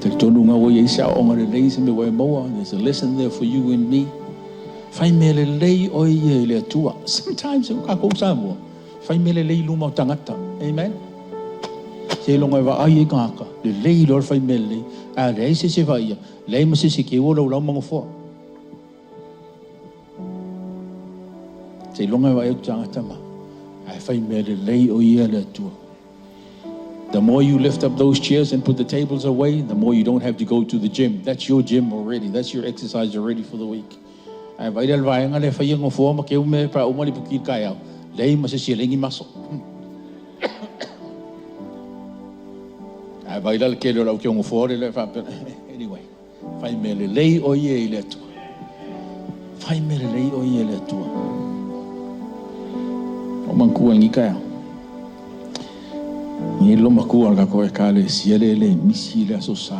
Speaker 5: Talitonu nga ua i ai se aoaoga lelei se mea ua e maua. There's a lesson there for you and me. Fai mea lelei oe ia i le Atua. Sometimes e o kākou Samoa, fai mea lelei i luma o tagata. Amen. Seiloga e vaai ai tagata, lelei loa le fai mea lelei. A leai se isi e vaaia, leai ma se isi e keua lau lau ma nofoa. Seiloga e vaai atu tagata ma, ae fai mea lelei o ia le Atua. The more you lift up those chairs and put the tables away, the more you don't have to go to the gym. That's your gym already. That's your exercise already for the week. Ae vaai lea i le vaega lea e faia nofoa ma keu mea pe a uma lipuki i le taeao, leai ma se isi e leai ni maso. Ae vaai la le tele o le au keu nofoa lea e faapea, anyway, fai mea lelei o ia i le Atua. Fai mea lelei o ia i le Atua. O manatua i lenei taeao. Nei lo matua le tatou Ekalesia le le misi i le Aso Sa.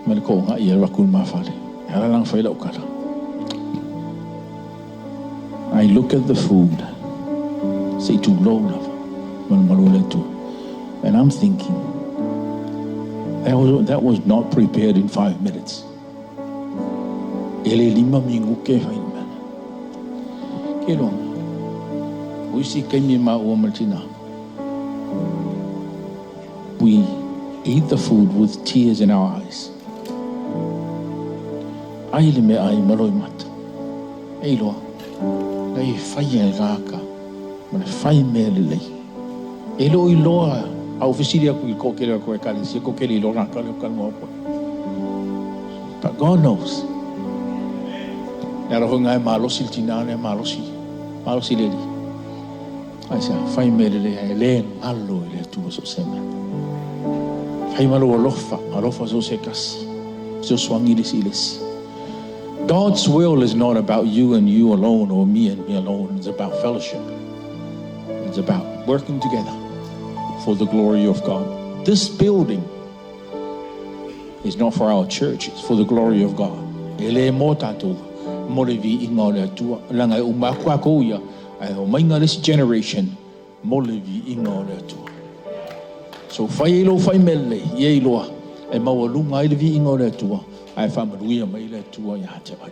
Speaker 5: Ma le toʻogaʻi e alu atu i le mafale. E ala la ona fai lau tala. I look at the food, se i tulou lava ma le malu o le Atua. And I'm thinking, that was, that was not prepared in 5 minutes. E le lima minuke e whai mea. Ke loa. O isi kaimi ma ua maltina. We eat the food with tears in our eyes. Ai le mea ai maloi mata. E iloa. Na e whai e rāka. Ma le whai mea le lei. E lo i loa. Au fisiri aku i kokele aku e kale. Si kokele i loa rāka le o kalunga o. But God knows. Le ara hoi ngai malosi le tina malosi. Malosi le li. Ai sa whai mea le lei. Le ngalo i le atua so se mea. Whai malo alofa. Alofa so se kasi. So swangi le si le si. God's will is not about you and you alone or me and me alone. It's about fellowship. It's about working together for the glory of God. This building is not for our church. It's for the glory of God. E le mō tātou, mō le vi inga o le atua. Langa e umakua ko ia, ai o mainga this generation, mō le vi inga o le atua. So whai e lo whai mele, i e loa, e maua lunga i le vi inga o le atua, ai whamanuia mai le atua ia te ai.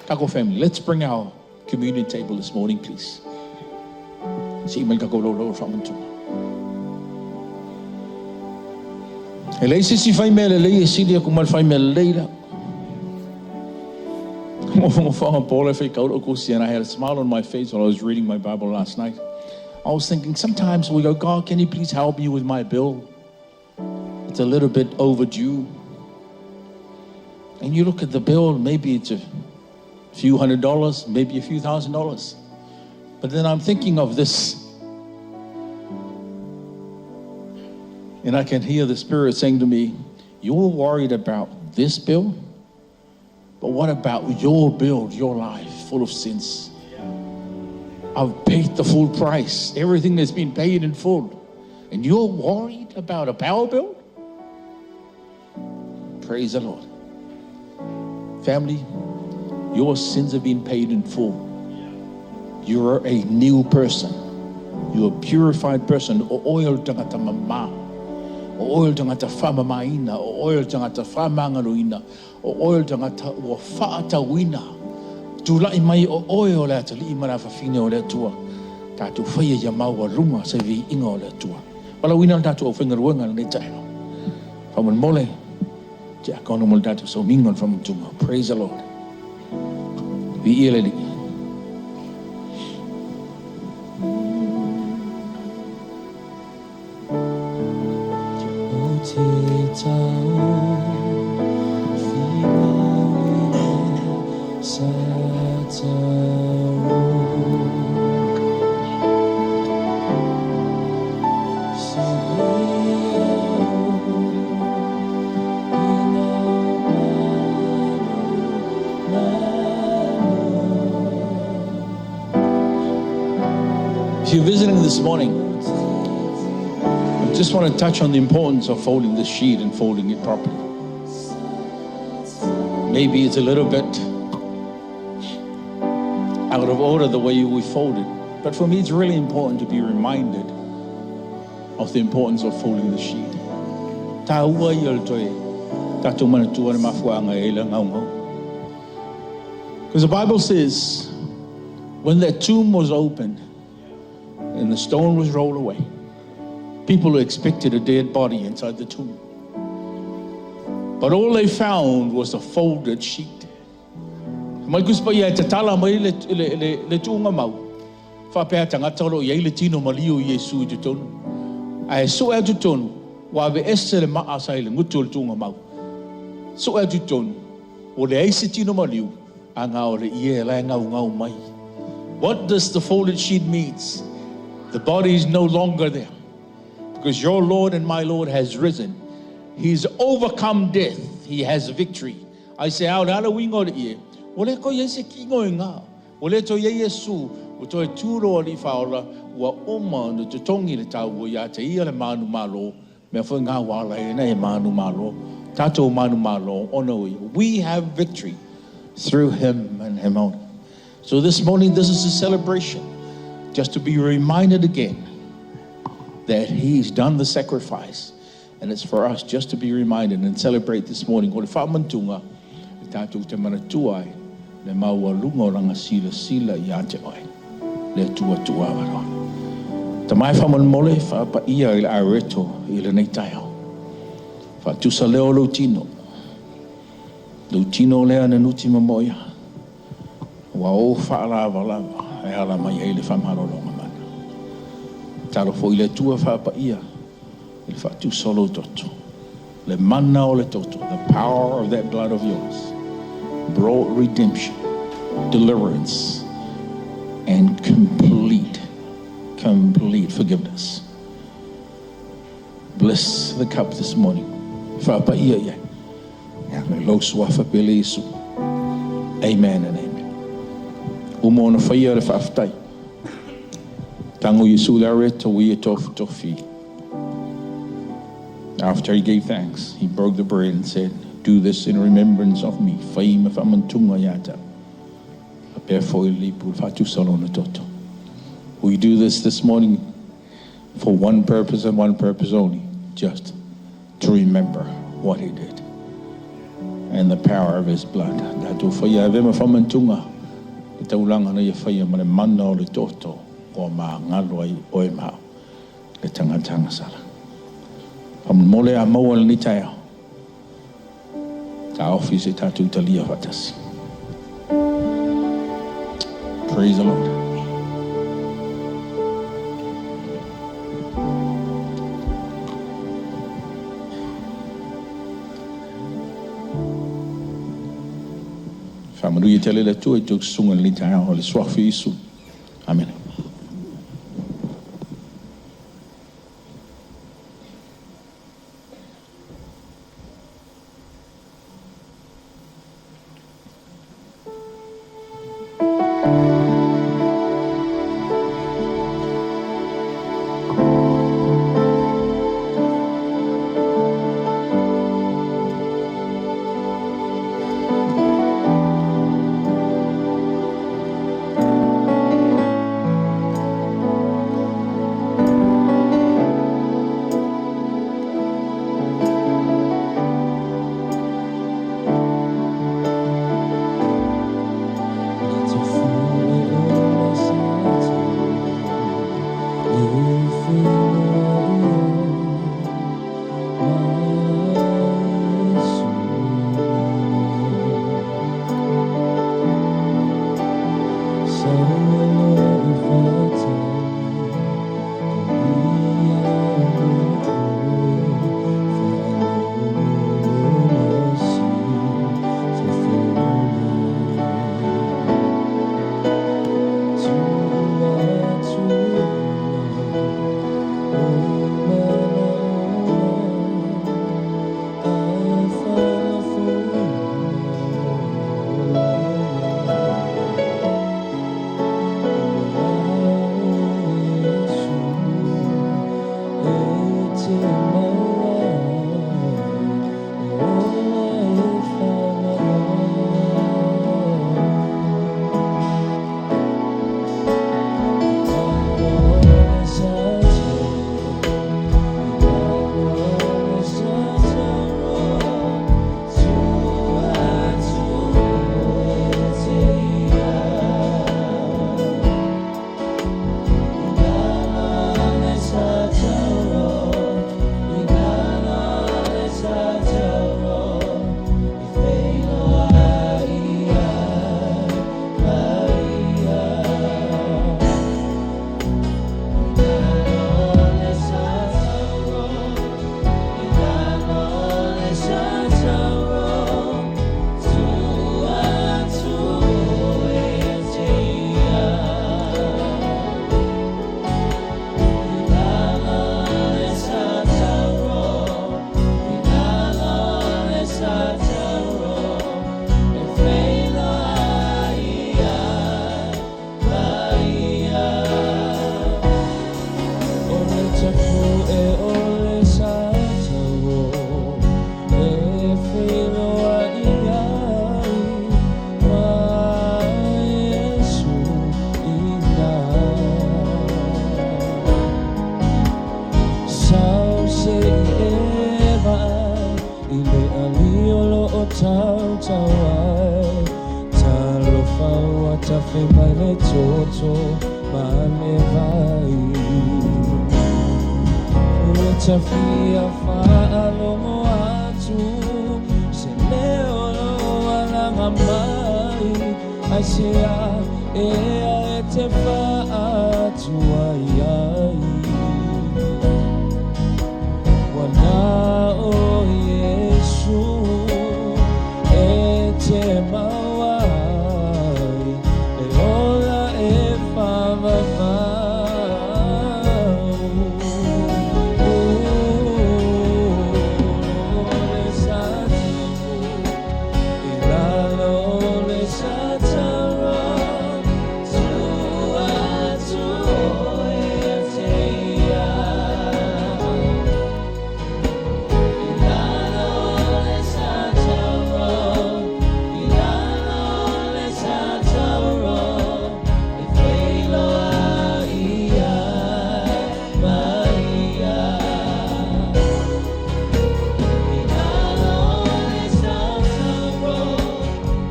Speaker 5: Kako family, let's bring our communion table this morning, please. Si mai kako lo lo whamantunga. E lei sisi whai mea le lei e sili aku mal whai mea le lei la. And I had a smile on my face while I was reading my Bible last night. I was thinking, sometimes we go, God, can you please help me with my bill? It's a little bit overdue. And you look at the bill, maybe it's a few $100s, maybe a few $1,000s. But then I'm thinking of this. And I can hear the Spirit saying to me, you're worried about this bill? But what about your bill, your life full of sins? I've paid the full price. Everything has been paid in full. And you're worried about a power bill? Praise the Lord. Family, your sins have been paid in full. You're a new person. You're a purified person. O oil tangata mama. O oil tangata whamamaina. O oil tangata whamangaroina. O oil tangata ua whaatawina. Tūlai mai o oe o le atali i mana whawhine o le atua. Tātou whaia ia maua lunga se vi inga o le atua. Wala wina le tātou au whengaruanga le taelo. Whaman mole, te akono mo le tātou so mingon whamantunga. Praise the Lord. Vi ia le li.
Speaker 1: O te tau whina sa tau. Se leo ina manu.
Speaker 5: If you're visiting this morning, I just want to touch on the importance of folding the sheet and folding it properly. Maybe it's a little bit out of order the way we fold it. But for me, it's really important to be reminded of the importance of folding the sheet. Tā ua i o le toe, tātou manatua le mafuanga e le ngau ngau. Because the Bible says, when that tomb was opened and the stone was rolled away, people expected a dead body inside the tomb. But all they found was a folded sheet. Mai kuspa ia te tala mai le tuunga mau. Whapea tangata ro ia i le tino malio i Yesu i te tonu. Ae so e atu tonu, wa ave ese le maa sa i le ngutu o le tuunga mau. So e atu tonu, o le eise tino malio, a ngā o le ie lai ngau ngau mai. What does the folded sheet means? The body is no longer there. Because your Lord and my Lord has risen. He's overcome death. He has victory. I say, au le ala wingo le ie. O le ko ie se kingo e ngā. O le to ie Yesu, o toe tūro ali whaola, ua oma no te tongi le tau o ia te ia le manu malo, mea fwe ngā wala e na e manu malo, tātou manu malo, ono ia. We have victory through him and him only. So this morning, this is a celebration, just to be reminded again that he's done the sacrifice. And it's for us just to be reminded and celebrate this morning. Ko le whaamantunga, Tatou te manatua ai le maualuga o lana silasila ia te oe le Atua tuuavanoa. Tama e faamolemole faapaia i le areto i lenei taeao. Faatusa lea o lou tino. Lou tino lea na nuti mamoia. Ua o faalavalava e ala mai ai le faamalologa mana. Talo foi le Atua faapaia i le faatusa o lou toto. Le mana o le toto, the power of that blood of yours, brought redemption, deliverance, and complete, complete forgiveness. Bless the cup this morning. Faapaia ia. Ia, me lou suafa pele Iesu. Amen and amen. Uma ona faia le faafetai. Tago Iesu le areto ua ia tofitofi. After he gave thanks, he broke the bread and said, "Do this in remembrance of me." Fai ma faamanatuga ia te au. Faapea foi le lipu le faatusa lona toto. We do this morning for one purpose and one purpose only, just to remember what he did and the power of his blood. Tatou faia ave ma faamanatuga le taulaga na ia faia ma le mana o le toto ua magalo ai oe ma au le tagata agasala. Faamolemole a maua lenei taeao. Taofi se tatou talia faatasi. Praise the Lord. Faamanuia tele le Atua i tou susuga i lenei taeao o le suafa o Iesu. Amene.
Speaker 1: tautau ai. Talofa ua tafe mai le toto ma le vai. Ua tafia faalogo atu se leo o alaga mai. Ai se a ea e te faatuai ai. Ua na o Iesu e te mau ai, le ola e faavavau. Le sa timu i lalo o le satara, tuu atu oe ia te ia. I lalo o le satara, i lalo o le satara, e feiloai ai ma ia. I lalo o le satara,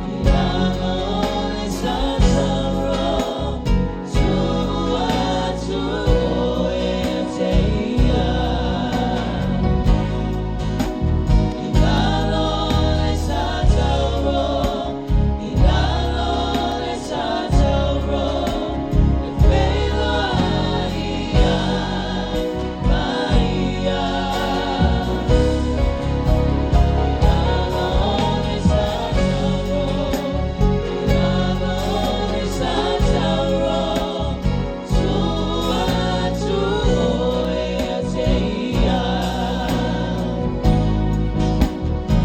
Speaker 1: i lalo o le satara, tuu atu oe ia te ia. I lalo o le satara, i lalo o le satara, e feiloai ai ma ia. I lalo o le satara, i lalo o le satara, tuu atu oe ia te ia.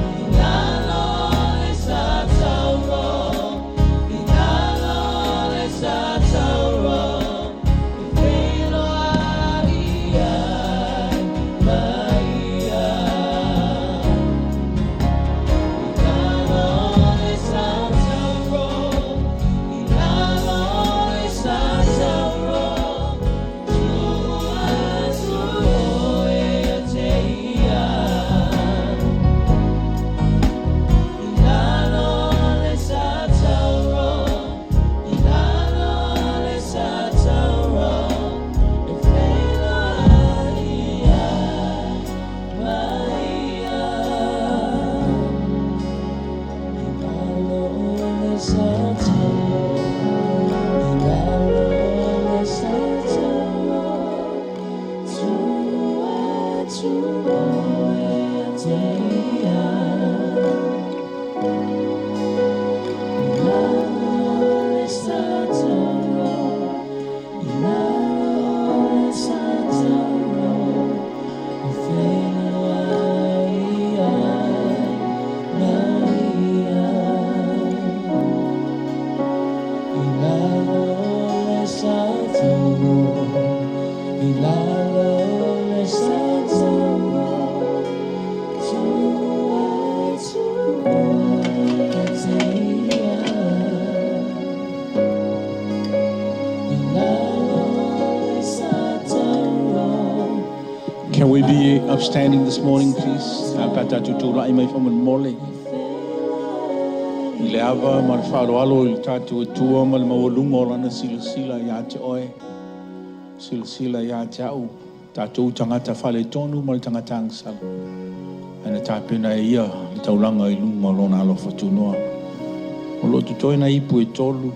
Speaker 1: I lalo o le satara, i lalo o le satara, e feiloai ai ma ia. I lalo o le satara, i lalo o le satara, tuu atu oe ia te ia. I lalo o le satara, i lalo o le satara, e feiloai ai ma ia. I lalo o le satara, i lalo o le satara, tuu atu oe ia te ia. I lalo o le satara, i lalo o le satara, e feiloai ai ma ia. I lalo o le satara, i lalo o le satara, tuu atu oe ia te ia. I lalo o le satara.
Speaker 5: Can we be upstanding this morning, please? A tatou tulai mai faamolemole. I le ava ma le faaaloalo i le tatou Atua ma le maualuga o lana silasila ia te oe. Silasila ia te au. Tatou tagata faaletonu ma le tagata agasala. Ana tapena e ia le taulaga i luga o lona alofa tunoa. O lo o totoe nai ipu e tolu.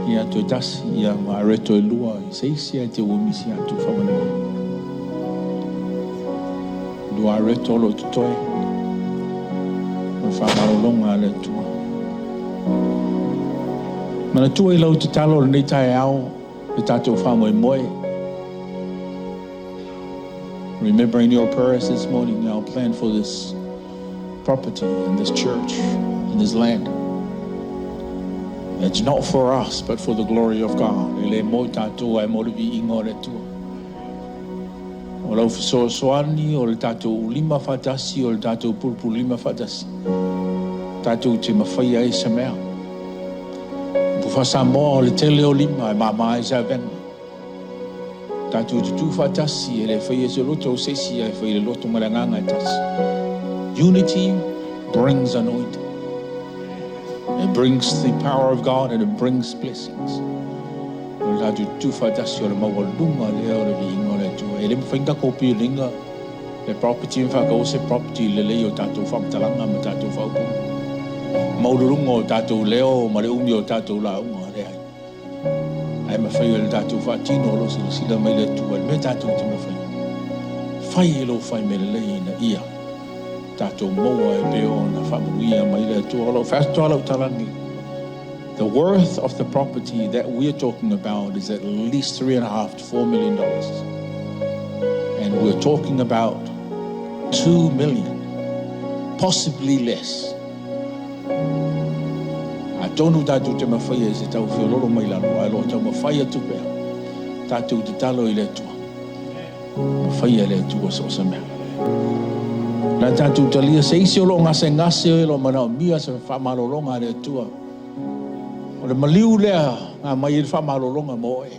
Speaker 5: Ia toe tasi, ia ma areto e lua. I se isi ai te ua misi atu faamolemole. Lua areto o lo o totoe. O le faamalologa a le Atua. Manatua i lau tatalo o lenei taeao le tatou faamoemoe. Remembering your prayers this morning, our plan for this property and this church and this land. It's not for us, but for the glory of God. E le mo tatou ae mo le viiga o le Atua. O lau fesoasoani, o le tatou lima faatasi, o le tatou pulupululima faatasi. Tatou te mafaia ai se mea. Upu faa-Samoa o le tele o lima e mama ai se avega. Tatou tutu faatasi e le faia se loto o se isi ae fai le loto ma le agaga e tasi. Unity brings anointing. It brings the power of God and it brings blessings. O le tatou tutufaatasi o le maualuga lea o le viiga o le Atua. E le mafai ona tatou pilinga le property ma faataua se property lelei o tatou faamatalaga ma tatou faaupuga. Maualuluga o tatou leo ma le umi o tatou lauga, leai. Ae mafai e le tatou faatino o lo o silasila mai le Atua i le mea tatou te mafaia. Fai e lou fai mea lelei ina ia tatou maua e pei ona faamanuia mai le Atua. O lau fai atu lava lau tala nei. The worth of the property that we are talking about is at least $3.5 to $4 million. And we're talking about 2 million, possibly less. Atonu tatou te mafaia i se tau feololo mai lalo, ae lo tau mafai atu pea. Tatou tatalo i le Atua. Mafaia le Atua so o se mea. La tatou talia se isi o lo gasegase o lo manaomia se faamalologa a le Atua. O le maliu lea nga mai i le faamalologa mo oe.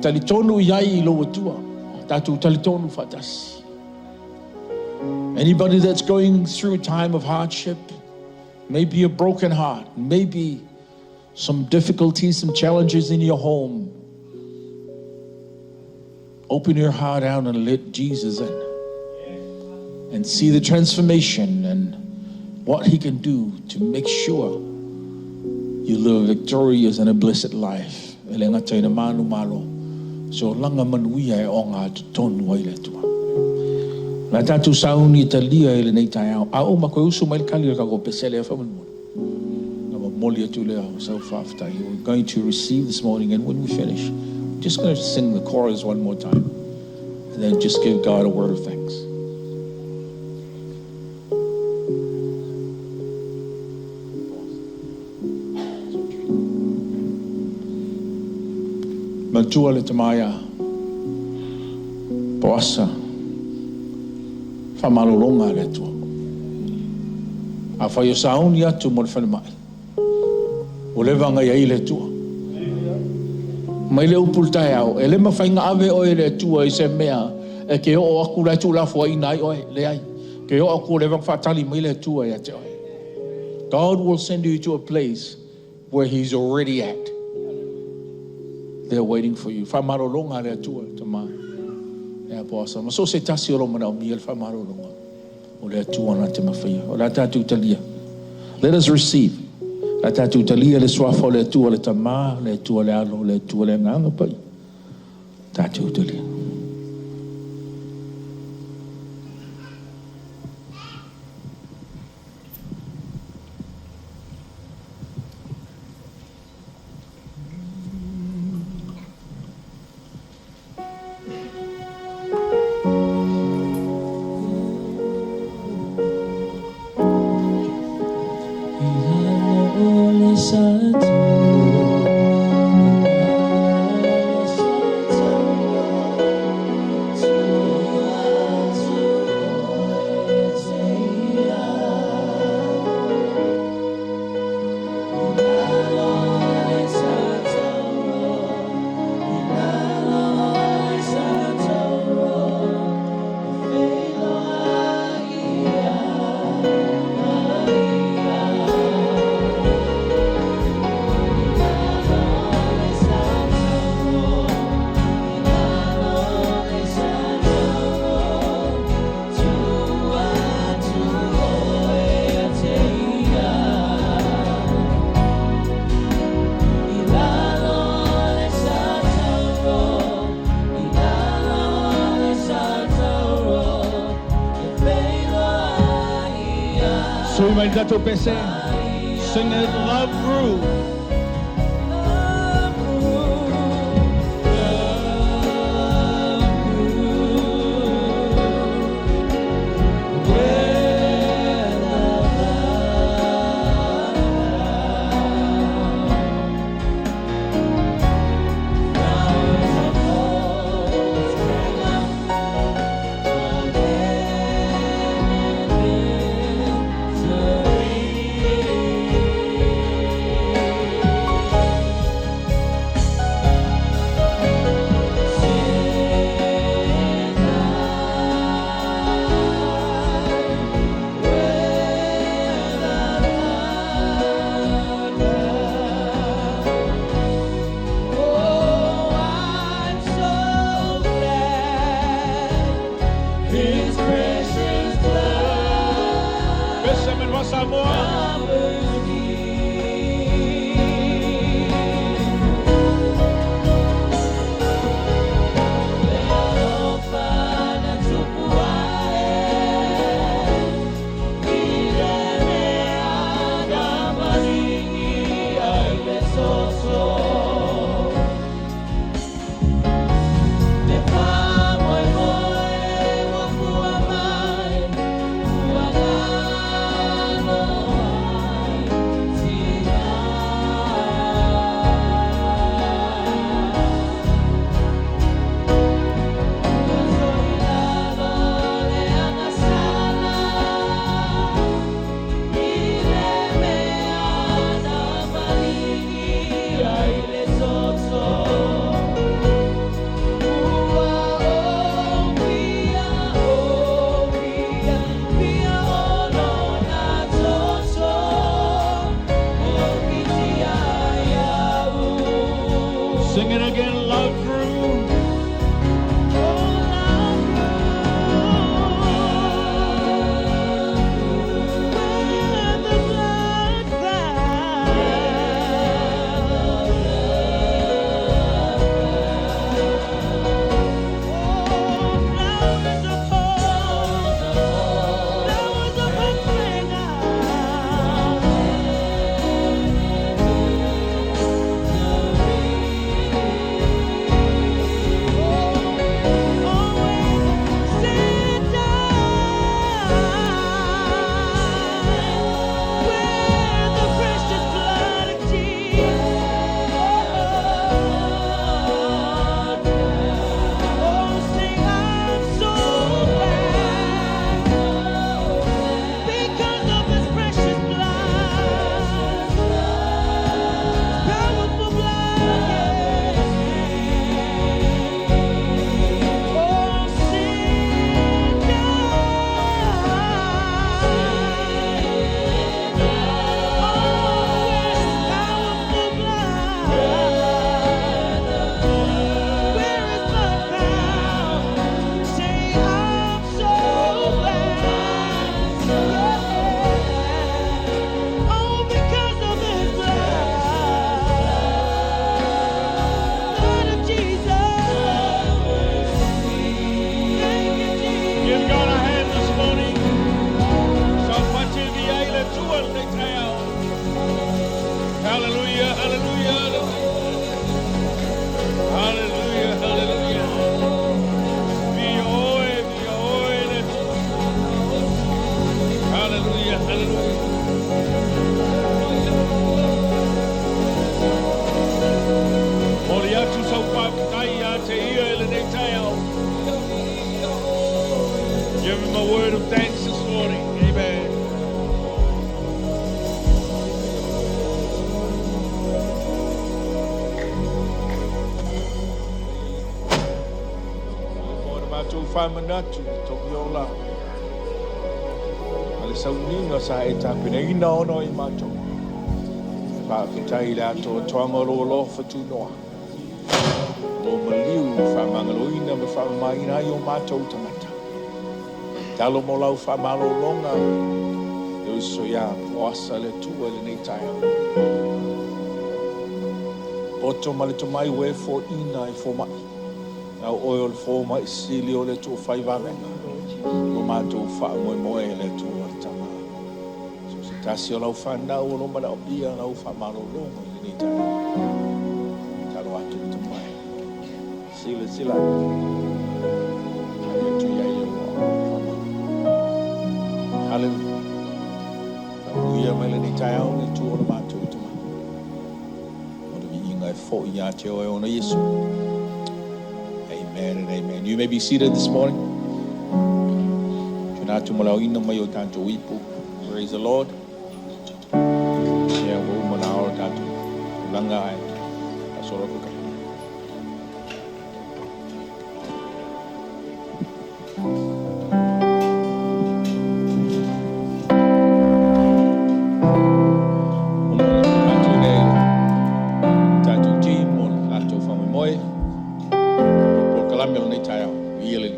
Speaker 5: Talitonu i ai i lou Atua. Tatou talitonu faatasi. Anybody that's going through a time of hardship, maybe a broken heart, maybe some difficulties, some challenges in your home, open your heart out and let Jesus in and see the transformation and what he can do to make sure you live a victorious and a blessed life. E le gata i na manu malo, so langa manuia e o ngā tonu ai le Atua. La tātou sauni i talia i lenei taeao. A o ma koe usu mai le kali o le kako pesele a whamanumone. Na ma moli atu lea o sau whaftai. We're going to receive this morning, and when we finish, we're just going to sing the chorus one more time. And then just give God a word of thanks. Matua le tamaia. Poasa. Faamalologa le Atua. A fai o sauni atu mo le falemai. O le vanga ia i le Atua. Mai le upu le taeao, e le mafai ona ave oe le Atua i se mea e ke oo aku lai tu lafo ai nai oe, le ai. Ke o aku le vanga whaatali mai le Atua ia te oe. God will send you to a place where He's already at. They're waiting for you. Faamalologa le Atua, tama. E a poasa. Ma so se tasi o lo manaomia le faamalologa. O le Atua na te mafaia. O la tātou talia. Let us receive. La tātou talia le suafa o le Atua le Tama, le Atua le Alo, le Atua le Agaga Paia. Tātou talia.
Speaker 1: I lalo o le satauro, i lalo o le satauro, tua atu oe ia te ia. I lalo o le satauro, i lalo o le satauro, e feiloai ia ia. I lalo o le satauro, i lalo o le satauro, tua atu oe ia te ia. I lalo o le satauro, i lalo o le satauro, e feiloai ia.
Speaker 4: Sui mai tatou pese. Sing it, "Love Grew."
Speaker 1: Love grew, love grew, where love abounds. Flowers of hope sprang up from victory.
Speaker 4: Pese me le Samoa. Sing it again, love grew. Give God a hand this morning. Hallelujah, hallelujah, hallelujah, hallelujah. Hallelujah, hallelujah. Mori atu sau whakatai a te ia e le nei taiao. Give him a word of thanks this morning. Amen. Mātou whamanatu, toki o la. A le sauninga sa e tāpina ina ono i mātou. Whaapitai le ato toanga ro lo whatunoa. Lo maliu whamangaloina me whamamaina ai o mātou tangata. Talo mo lau whamalolonga. E uso ia poasa le tua le nei taia. Poto ma le tomai ue fo ina e fo mai. Au oe o le fo mai sili o le tua whai vavenga. Lo mātou wha moe moe le tua le tama. So se tasi o lau whanau o lo mana o bia lau whamalolonga i le nei taia. Talo atu le tomai. Sila sila. Ai atu ia ia ua whama. Hallelujah. Uia mai le nei taia o le tua o le mātou i tomai. O le viinga e fo i a te oe ona Yesu. Amen and amen. You may be seated this morning. Tuna atu mo lau ina mai o tātou ipu. Praise the Lord. Ia wo mo na o tātou. Langa ai. Asoro kuka. Tātou team o tātou whamoemoe. Po kalame o nei taeao. Ia le.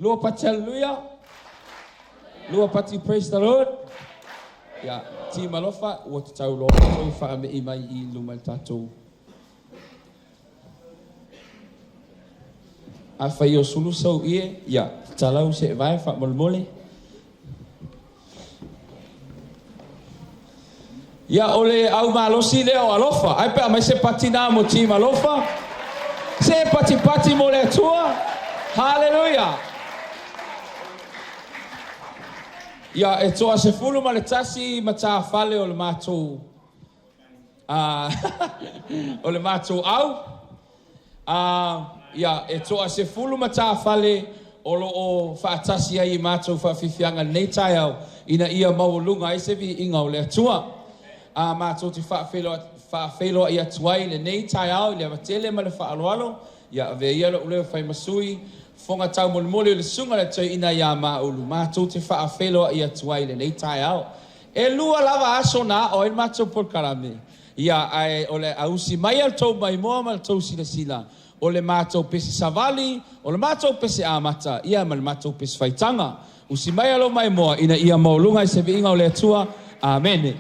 Speaker 1: Lua pati hallelujah. Lua pati praise the Lord. Ia, team alofa, ua tatau loa ona outou faamei mai i luma i le tatou. Afai o sulu sou ie, ia, talau seevae faamolemole. Ia, o le au malosi lea o alofa. Ai pe aumai se pati na mo team alofa. Se patipati mo le Atua. Haleluia! Ia, e toa 11 matafale o le matou a o le matou au. A, ia, e toa 10 matafale o lo o faatasi ai i matou faafiafiaga i lenei taeao, ina ia maualuga ai se viiga o le Atua. A, matou te faafeiloai atu ai i lenei taeao i le ava tele ma le faaaloalo, ia avea ia lou leo e fai ma sui, fofoga taumolimoli o le Susuga i le Toeaina ia Maulu, matou te faafeiloai atu ai i lenei taeao. E lua lava aso na ao ai le matou polokalame, ia, ae o le a usi mai a le tou maimoa ma le tou silasila, o le matou pese savali, o le matou pese amata, ia ma le matou pese faitaga. Usi mai a lou maimoa ina ia maualuga i se viiga o le Atua. Amene.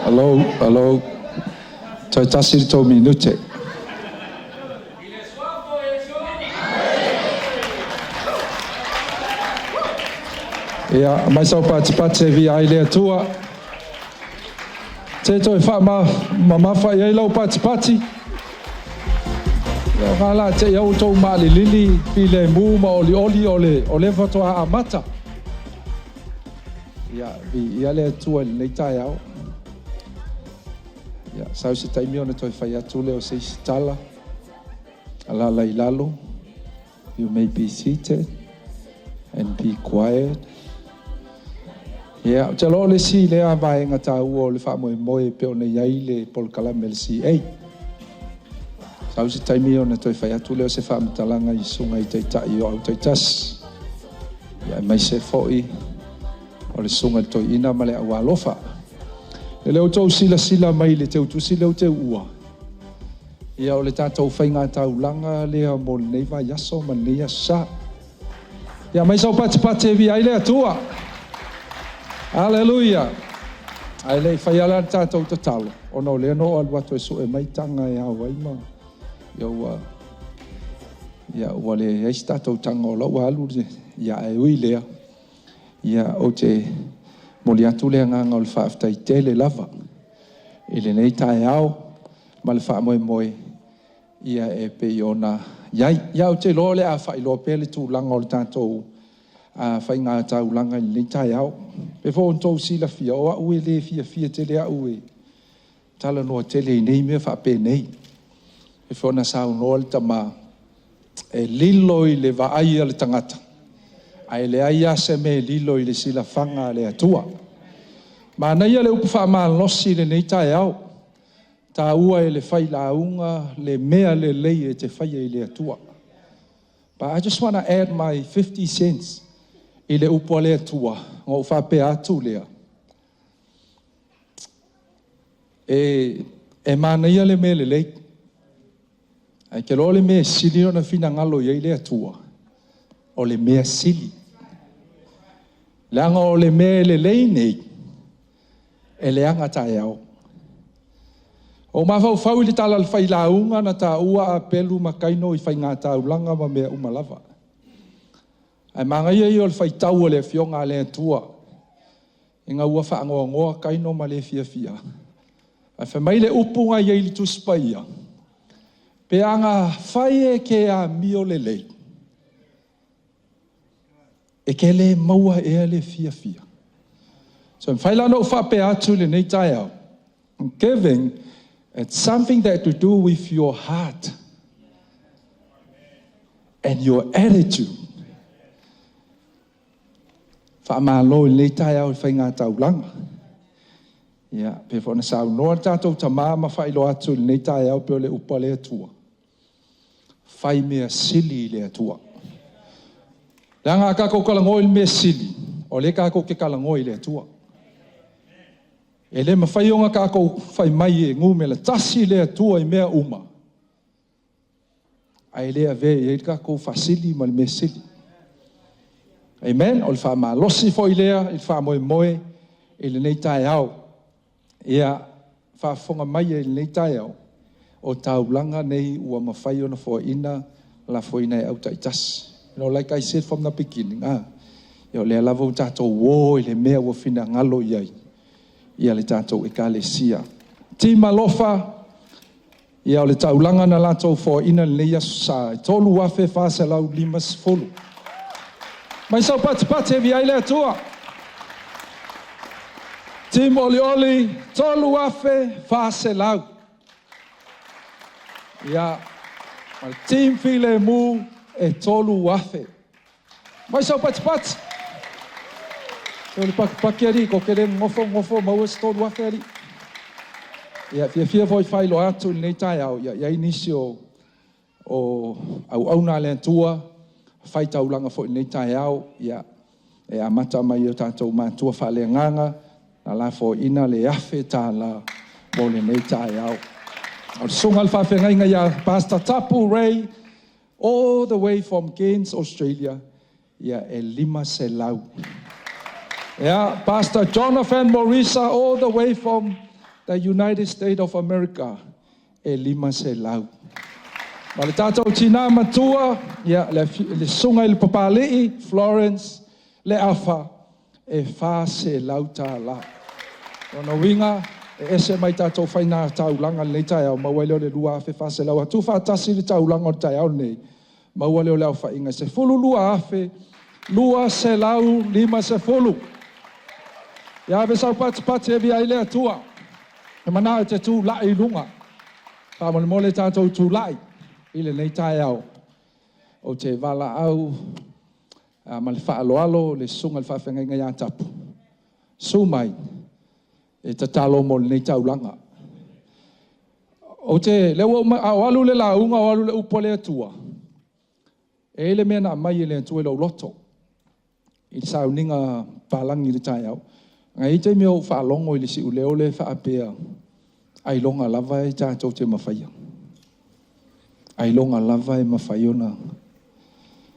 Speaker 6: Hello, hello. Toe tasi le tou minute. Ia, aumai sau patipati e via ai le Atua. Te toe faamamafa i ai lau patipati. Ia, o la te i au tou maalilili filemu ma olioli o le, o le faatoa amata. Ia, viia le Atua i lenei taeao. Ia, sau se taimi ona toe fai atu lea o se isi tala. Alala i lalo. You may be seated and be quiet. Ia, ou te iloa o le isi lea vaega taua o le faamoemoe e pei ona i ai le polokalame a le CA. Sau se taimi ona toe fai atu lea o se faamatalaga i susuga i taitai o au taitasi. Ia, aemaise foi o le susuga i le toeaina ma le aualofa. E le o outou silasila mai i le teutusi lea ou te uua, ia o le tatou faigataulaga lea mo lenei vaiaso ma lenei aso Sa. Ia aumai sau patipati e via ai le Atua. Aleluia! Ae le i faia la le tatou tatalo, ona o lea na ou alu atu e sue mai taga e ao ai ma ia ua ia ua leai se tatou taga o la ua alu ia ae ui i lea, ia ou te momoli atu le agaga o le faafetai tele lava i lenei taeao ma le faamoemoe ia e pei ona i ai. Ia ou te iloa o le a faailoa pea le tulaga o le tatou faiga taulaga i lenei taeao. E pei foi ona outou silafia, o au e le fiafia tele au e talanoa tele i nei mea faapenei. E pei foi ona saunoa le tama, e lilo i le vaai a le tagata, ae leai lava se mea e lilo i le silafaga a le Atua. Manaia le upu faamalosi i lenei taeao, taua e le failauga le mea lelei e te faia i le Atua. But I just want to add my 50 cents i le upu a le Atua, ona ou faapea atu lea, e manaia le mea lelei, ae te iloa o le mea e sili ona finagalo i ai le Atua, o le mea sili. Leaga o le mea e lelei nei, e leaga taeao. Ua ou mafaufau i le tala a le failauga na taua Apelu ma Kaino i faigataulaga ma mea uma lava. Ae manaia ia o le faitau a le Afioga a le Atua ina ua faanoanoa Kaino ma le fiafia. Ae fai mai le upu na i ai i le Tusi Paia, pe ana fai e te amio lelei, e te le maua ea le fiafia. So e mafai la ona ou faapea atu i lenei taeao, giving, it's something that to do with your heart and your attitude. Faamalo i lenei taeao i faigataulaga. Ia, pei foi ona saunoa le tatou tama ma faailoa atu i lenei taeao pei o le upu a le Atua. Fai mea sili i le Atua. Leaga a tatou talanoa i le mea sili, o lea tatou te talanoa i le Atua. E le mafai ona tatou fai mai e numera tasi le Atua i mea uma, ae le avea i ai le tatou faasili ma le mea sili. Amen. O le faamalosi foi lea i le faamoemoe i lenei taeao. Ia, faafofoga mai i lenei taeao, o taulaga nei ua mafai ona foaina, lafoina e au taitasi. You know, like I said from the beginning, ia o lea lava ua tatou o i le mea ua finagalo i ai ia le tatou ekalesia. Team Alofa, ia o le taulaga na latou foaina i lenei aso Sa, e 3,450. Mai sau patipati e via ai le Atua. Team Olioli, 3,400. Ia, ma le Team Filemu, e 3,000. Mai sau patipati. Se o le pakipaki alii, ko te le nonofo nonofo maua se 3,000 alii. Ia, fiafia foi faailoa atu i lenei taeao, ia i ai nisi o auauna a le Atua, faitaulaga foi i lenei taeao, ia, e amata mai i o tatou matua faaleagaga, na lafoaina le $1,000 mo lenei taeao. O le susuga i le faafeagaiga ia Pastor Tapu Ray, all the way from Cairns, Australia, ia e 500. Ia, Pastor Jonathan Morisa, all the way from the United States of America e 500. Ma le tatou tinā matua, ia, le susuga i le Papali'i Florence Leafa e $400. Lona uiga, e ese mai tatou faiga taulaga i lenei taeao, maua ai lea o le 2,400. A tuufaatasi le taulaga o le taeao lenei, maua lea o le aofaiga e 12,250. Ia ave sau patipati e via ai le Atua, e manao e te tulai i luga. Faamolemole tatou tulai i lenei taeao. Ou te valaau ma le faaaloalo le susuga i le faafeagaiga ia Tapu, susu mai e tatalo mo lenei taulaga. Ou te, lea ua uma, a o alu le lauga o alu le upu a le Atua, e i ai le mea na aumai e le Atua i lou loto i le sauniga palagi i le taeao. Na i ai taimi ou faalogo i le siuleo lea e faapea, ailoga lava e tatou te mafaia. Ailoga lava e mafai ona...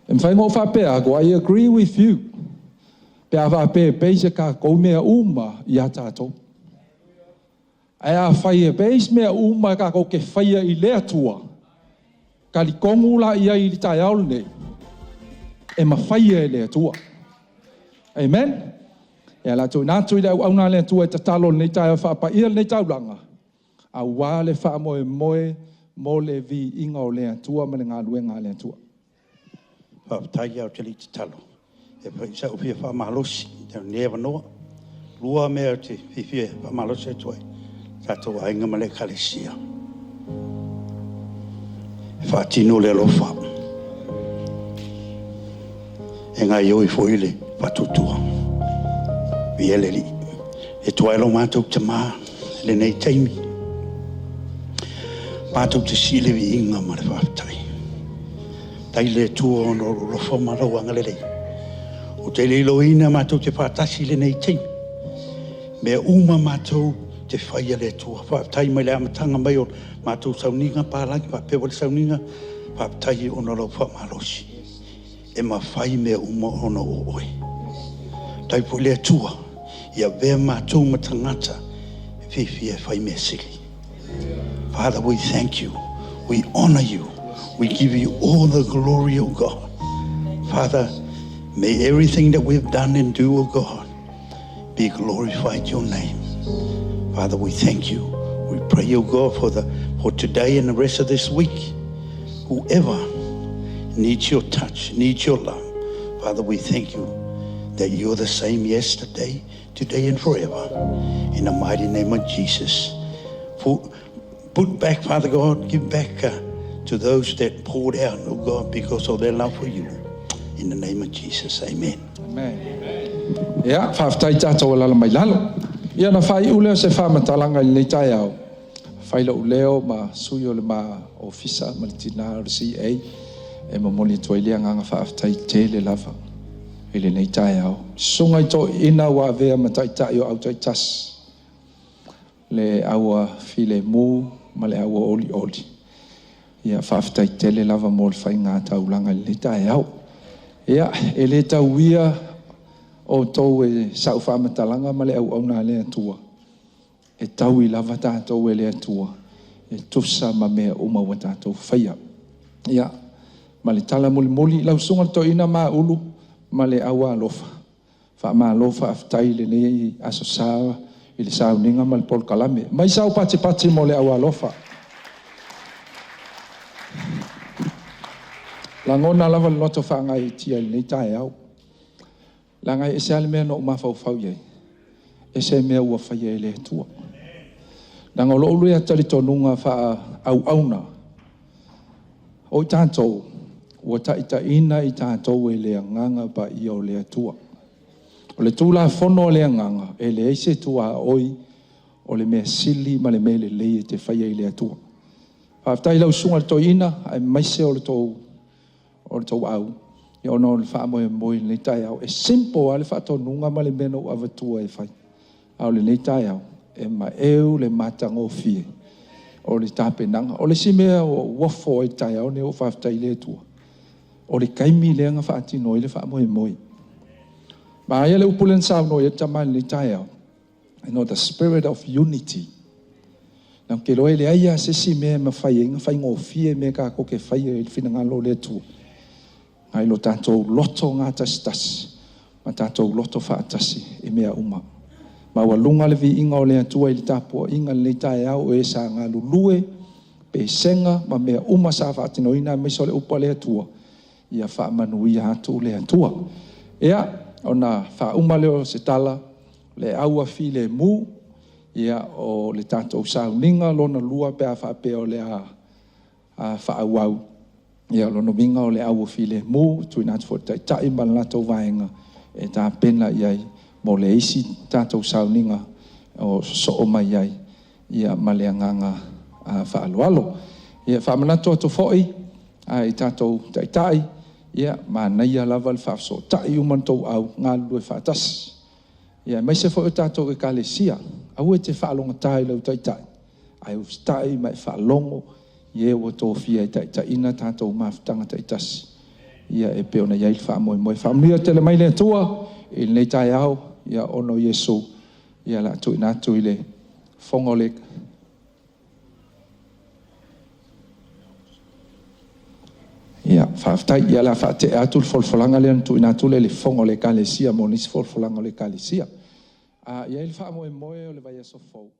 Speaker 6: E mafai ona ou faapea atu, I agree with you. Pe a faapea e base e tatou mea uma ia tatou. Ae afai e base mea uma tatou te faia i le Atua, talitonu la i ai i le taeao lenei, e mafaia e le Atua. Amen? Ia o le a tuuina atu i le auauna a le Atua e tatalo i lenei taeao e faapaia lenei taulaga, aua le faamoemoe mo le viiga o le Atua ma le galuega a le Atua.
Speaker 7: Faafetai lava ou te le i tatalo, e fai sa ou fia faamalosi i lenei avanoa. Lua mea ou te fiafia e faamalosi atu ai, tatou aiga ma le Ekalesia. E faatino le alofa, e gaoioi foi le faatuatua. Viia le Alii. E tuai lo matou tama i lenei taimi. Matou te sii le viiga ma le faafetai. Tai le Atua ona o lou alofa ma lou agalelei. Ou te le iloaina matou te faatasi i lenei taimi. Mea uma matou te fai a le Atua. Faafetai mai le amataga mai o matou sauniga palagi faapea foi le sauniga. Faafetai ona o lau faamalosi. E mafai mea uma ona o oe. Tai foi le Atua, ia avea matou ma tagata e fiafia e fai mea sili. Father, we thank you. We honor you. We give you all the glory, O God. Father, may everything that we've done and do, O God, be glorified your name. Father, we thank you. We pray, O God, for today and the rest of this week. Whoever needs your touch, needs your love, Father, we thank you that you're the same yesterday, today, and forever. In the mighty name of Jesus. For, put back, Father God, give back to those that poured out, oh God, because of their love for you. In the name of Jesus, amen.
Speaker 6: Amen. Ia, faafetai tatou alala mai lalo. Ia na faaiu lea o se faamatalaga i lenei taeao. Fai lou leo ma sui o le ma ofisa ma le tina o le CA e momoli atu ai le agaga faafetai tele lava i lenei taeao. Susuga i toeaiina ua avea ma taitai o au taitasi, le aua filemu ma le aua olioli. Ia faafetai tele lava mo le faiga taulaga i lenei taeao. Ia, e le tauia o tou e sau faamatalaga ma le auauna a le Atua. E taui lava tatou e le Atua, e tusa ma mea uma ua tatou faia. Ia, ma le tala mulimuli, lau susuga i le toeaina Maulu ma le aua alofa. Faamalo faafetai i lenei aso sa i le sauniga ma le polokalame. Mai sau patipati mo le aua alofa. Lagona lava le loto faagaeetia i lenei taeao. Leaga e ese lava le mea na ou mafaufau i ai, ese mea ua faia e le Atua. Leaga o lou lea talitonuga faaauauna, o i tatou, ua taitaiina i tatou e le Agaga Paia o le Atua. O le Tulafono a le Agaga, e leai se tuaoi o le mea sili ma le mea lelei e te faia i le Atua. Faafetai i lau susuga i le toeaina, aemaise o le tou au, ia ona o le faamoemoe i lenei taeao. E simple lava le faatonuga ma le mea na ou avatua e fai. A o lenei taeao, e maeu le matagofie o le tapenaga. O le isi mea ua ou ofo ai i le taeao lenei ua ou faafetai i le Atua, o le taimi lea na faatino ai le faamoemoe. Manaia le upu lea na saunoa i ai le tama i lenei taeao, you know, the spirit of unity. Leaga ou te iloa e leai lava se isi mea e mafai ai ona faigofie mea tatou te faia i le finagalo o le Atua, nai lo tatou loto gatasitasi ma tatou loto faatasi i mea uma. Maualuga le viiga o le Atua i le tapuaiga i lenei taeao o e sa galulue, pesega ma mea uma sa faatinoina aemaise o le upu a le Atua, ia faamanuia atu le Atua. Ia, ona faauma lea o se tala, le auafilemu, ia, o le tatou sauniga lona lua pe a faapea o le a faaauau, ia o lona uiga o le auafilemu, e tuuina atu foi i le Taitai ma le latou vaega e tapena i ai mo le isi tatou sauniga o sosoo mai ai ma le agaga faaaloalo. Ia faamanatu atu foi i tatou taitai, ia manaia lava le faafesootai uma ona outou galulue faatasi. Ia aemaise foi o tatou ekalesia, aua e te faalogogata i lau taitai, ae usitai ma e faalogo i e ua tofia e taitaiina tatou mafutaga taitasi, ia e pei ona i ai le faamoemoe. Faamanuia tele mai le Atua i lenei taeao, ia ona o Iesu, ia o le a tuuina atu i le fofoga o le Ia, faafetai. Ia o le a faatea atu le folafolaga lea ona tuuina atu lea i le fofoga o le Ekalesia mo nisi folafolaga a le Ekalesia. E i ai le faamoemoe o le vaiaso fou.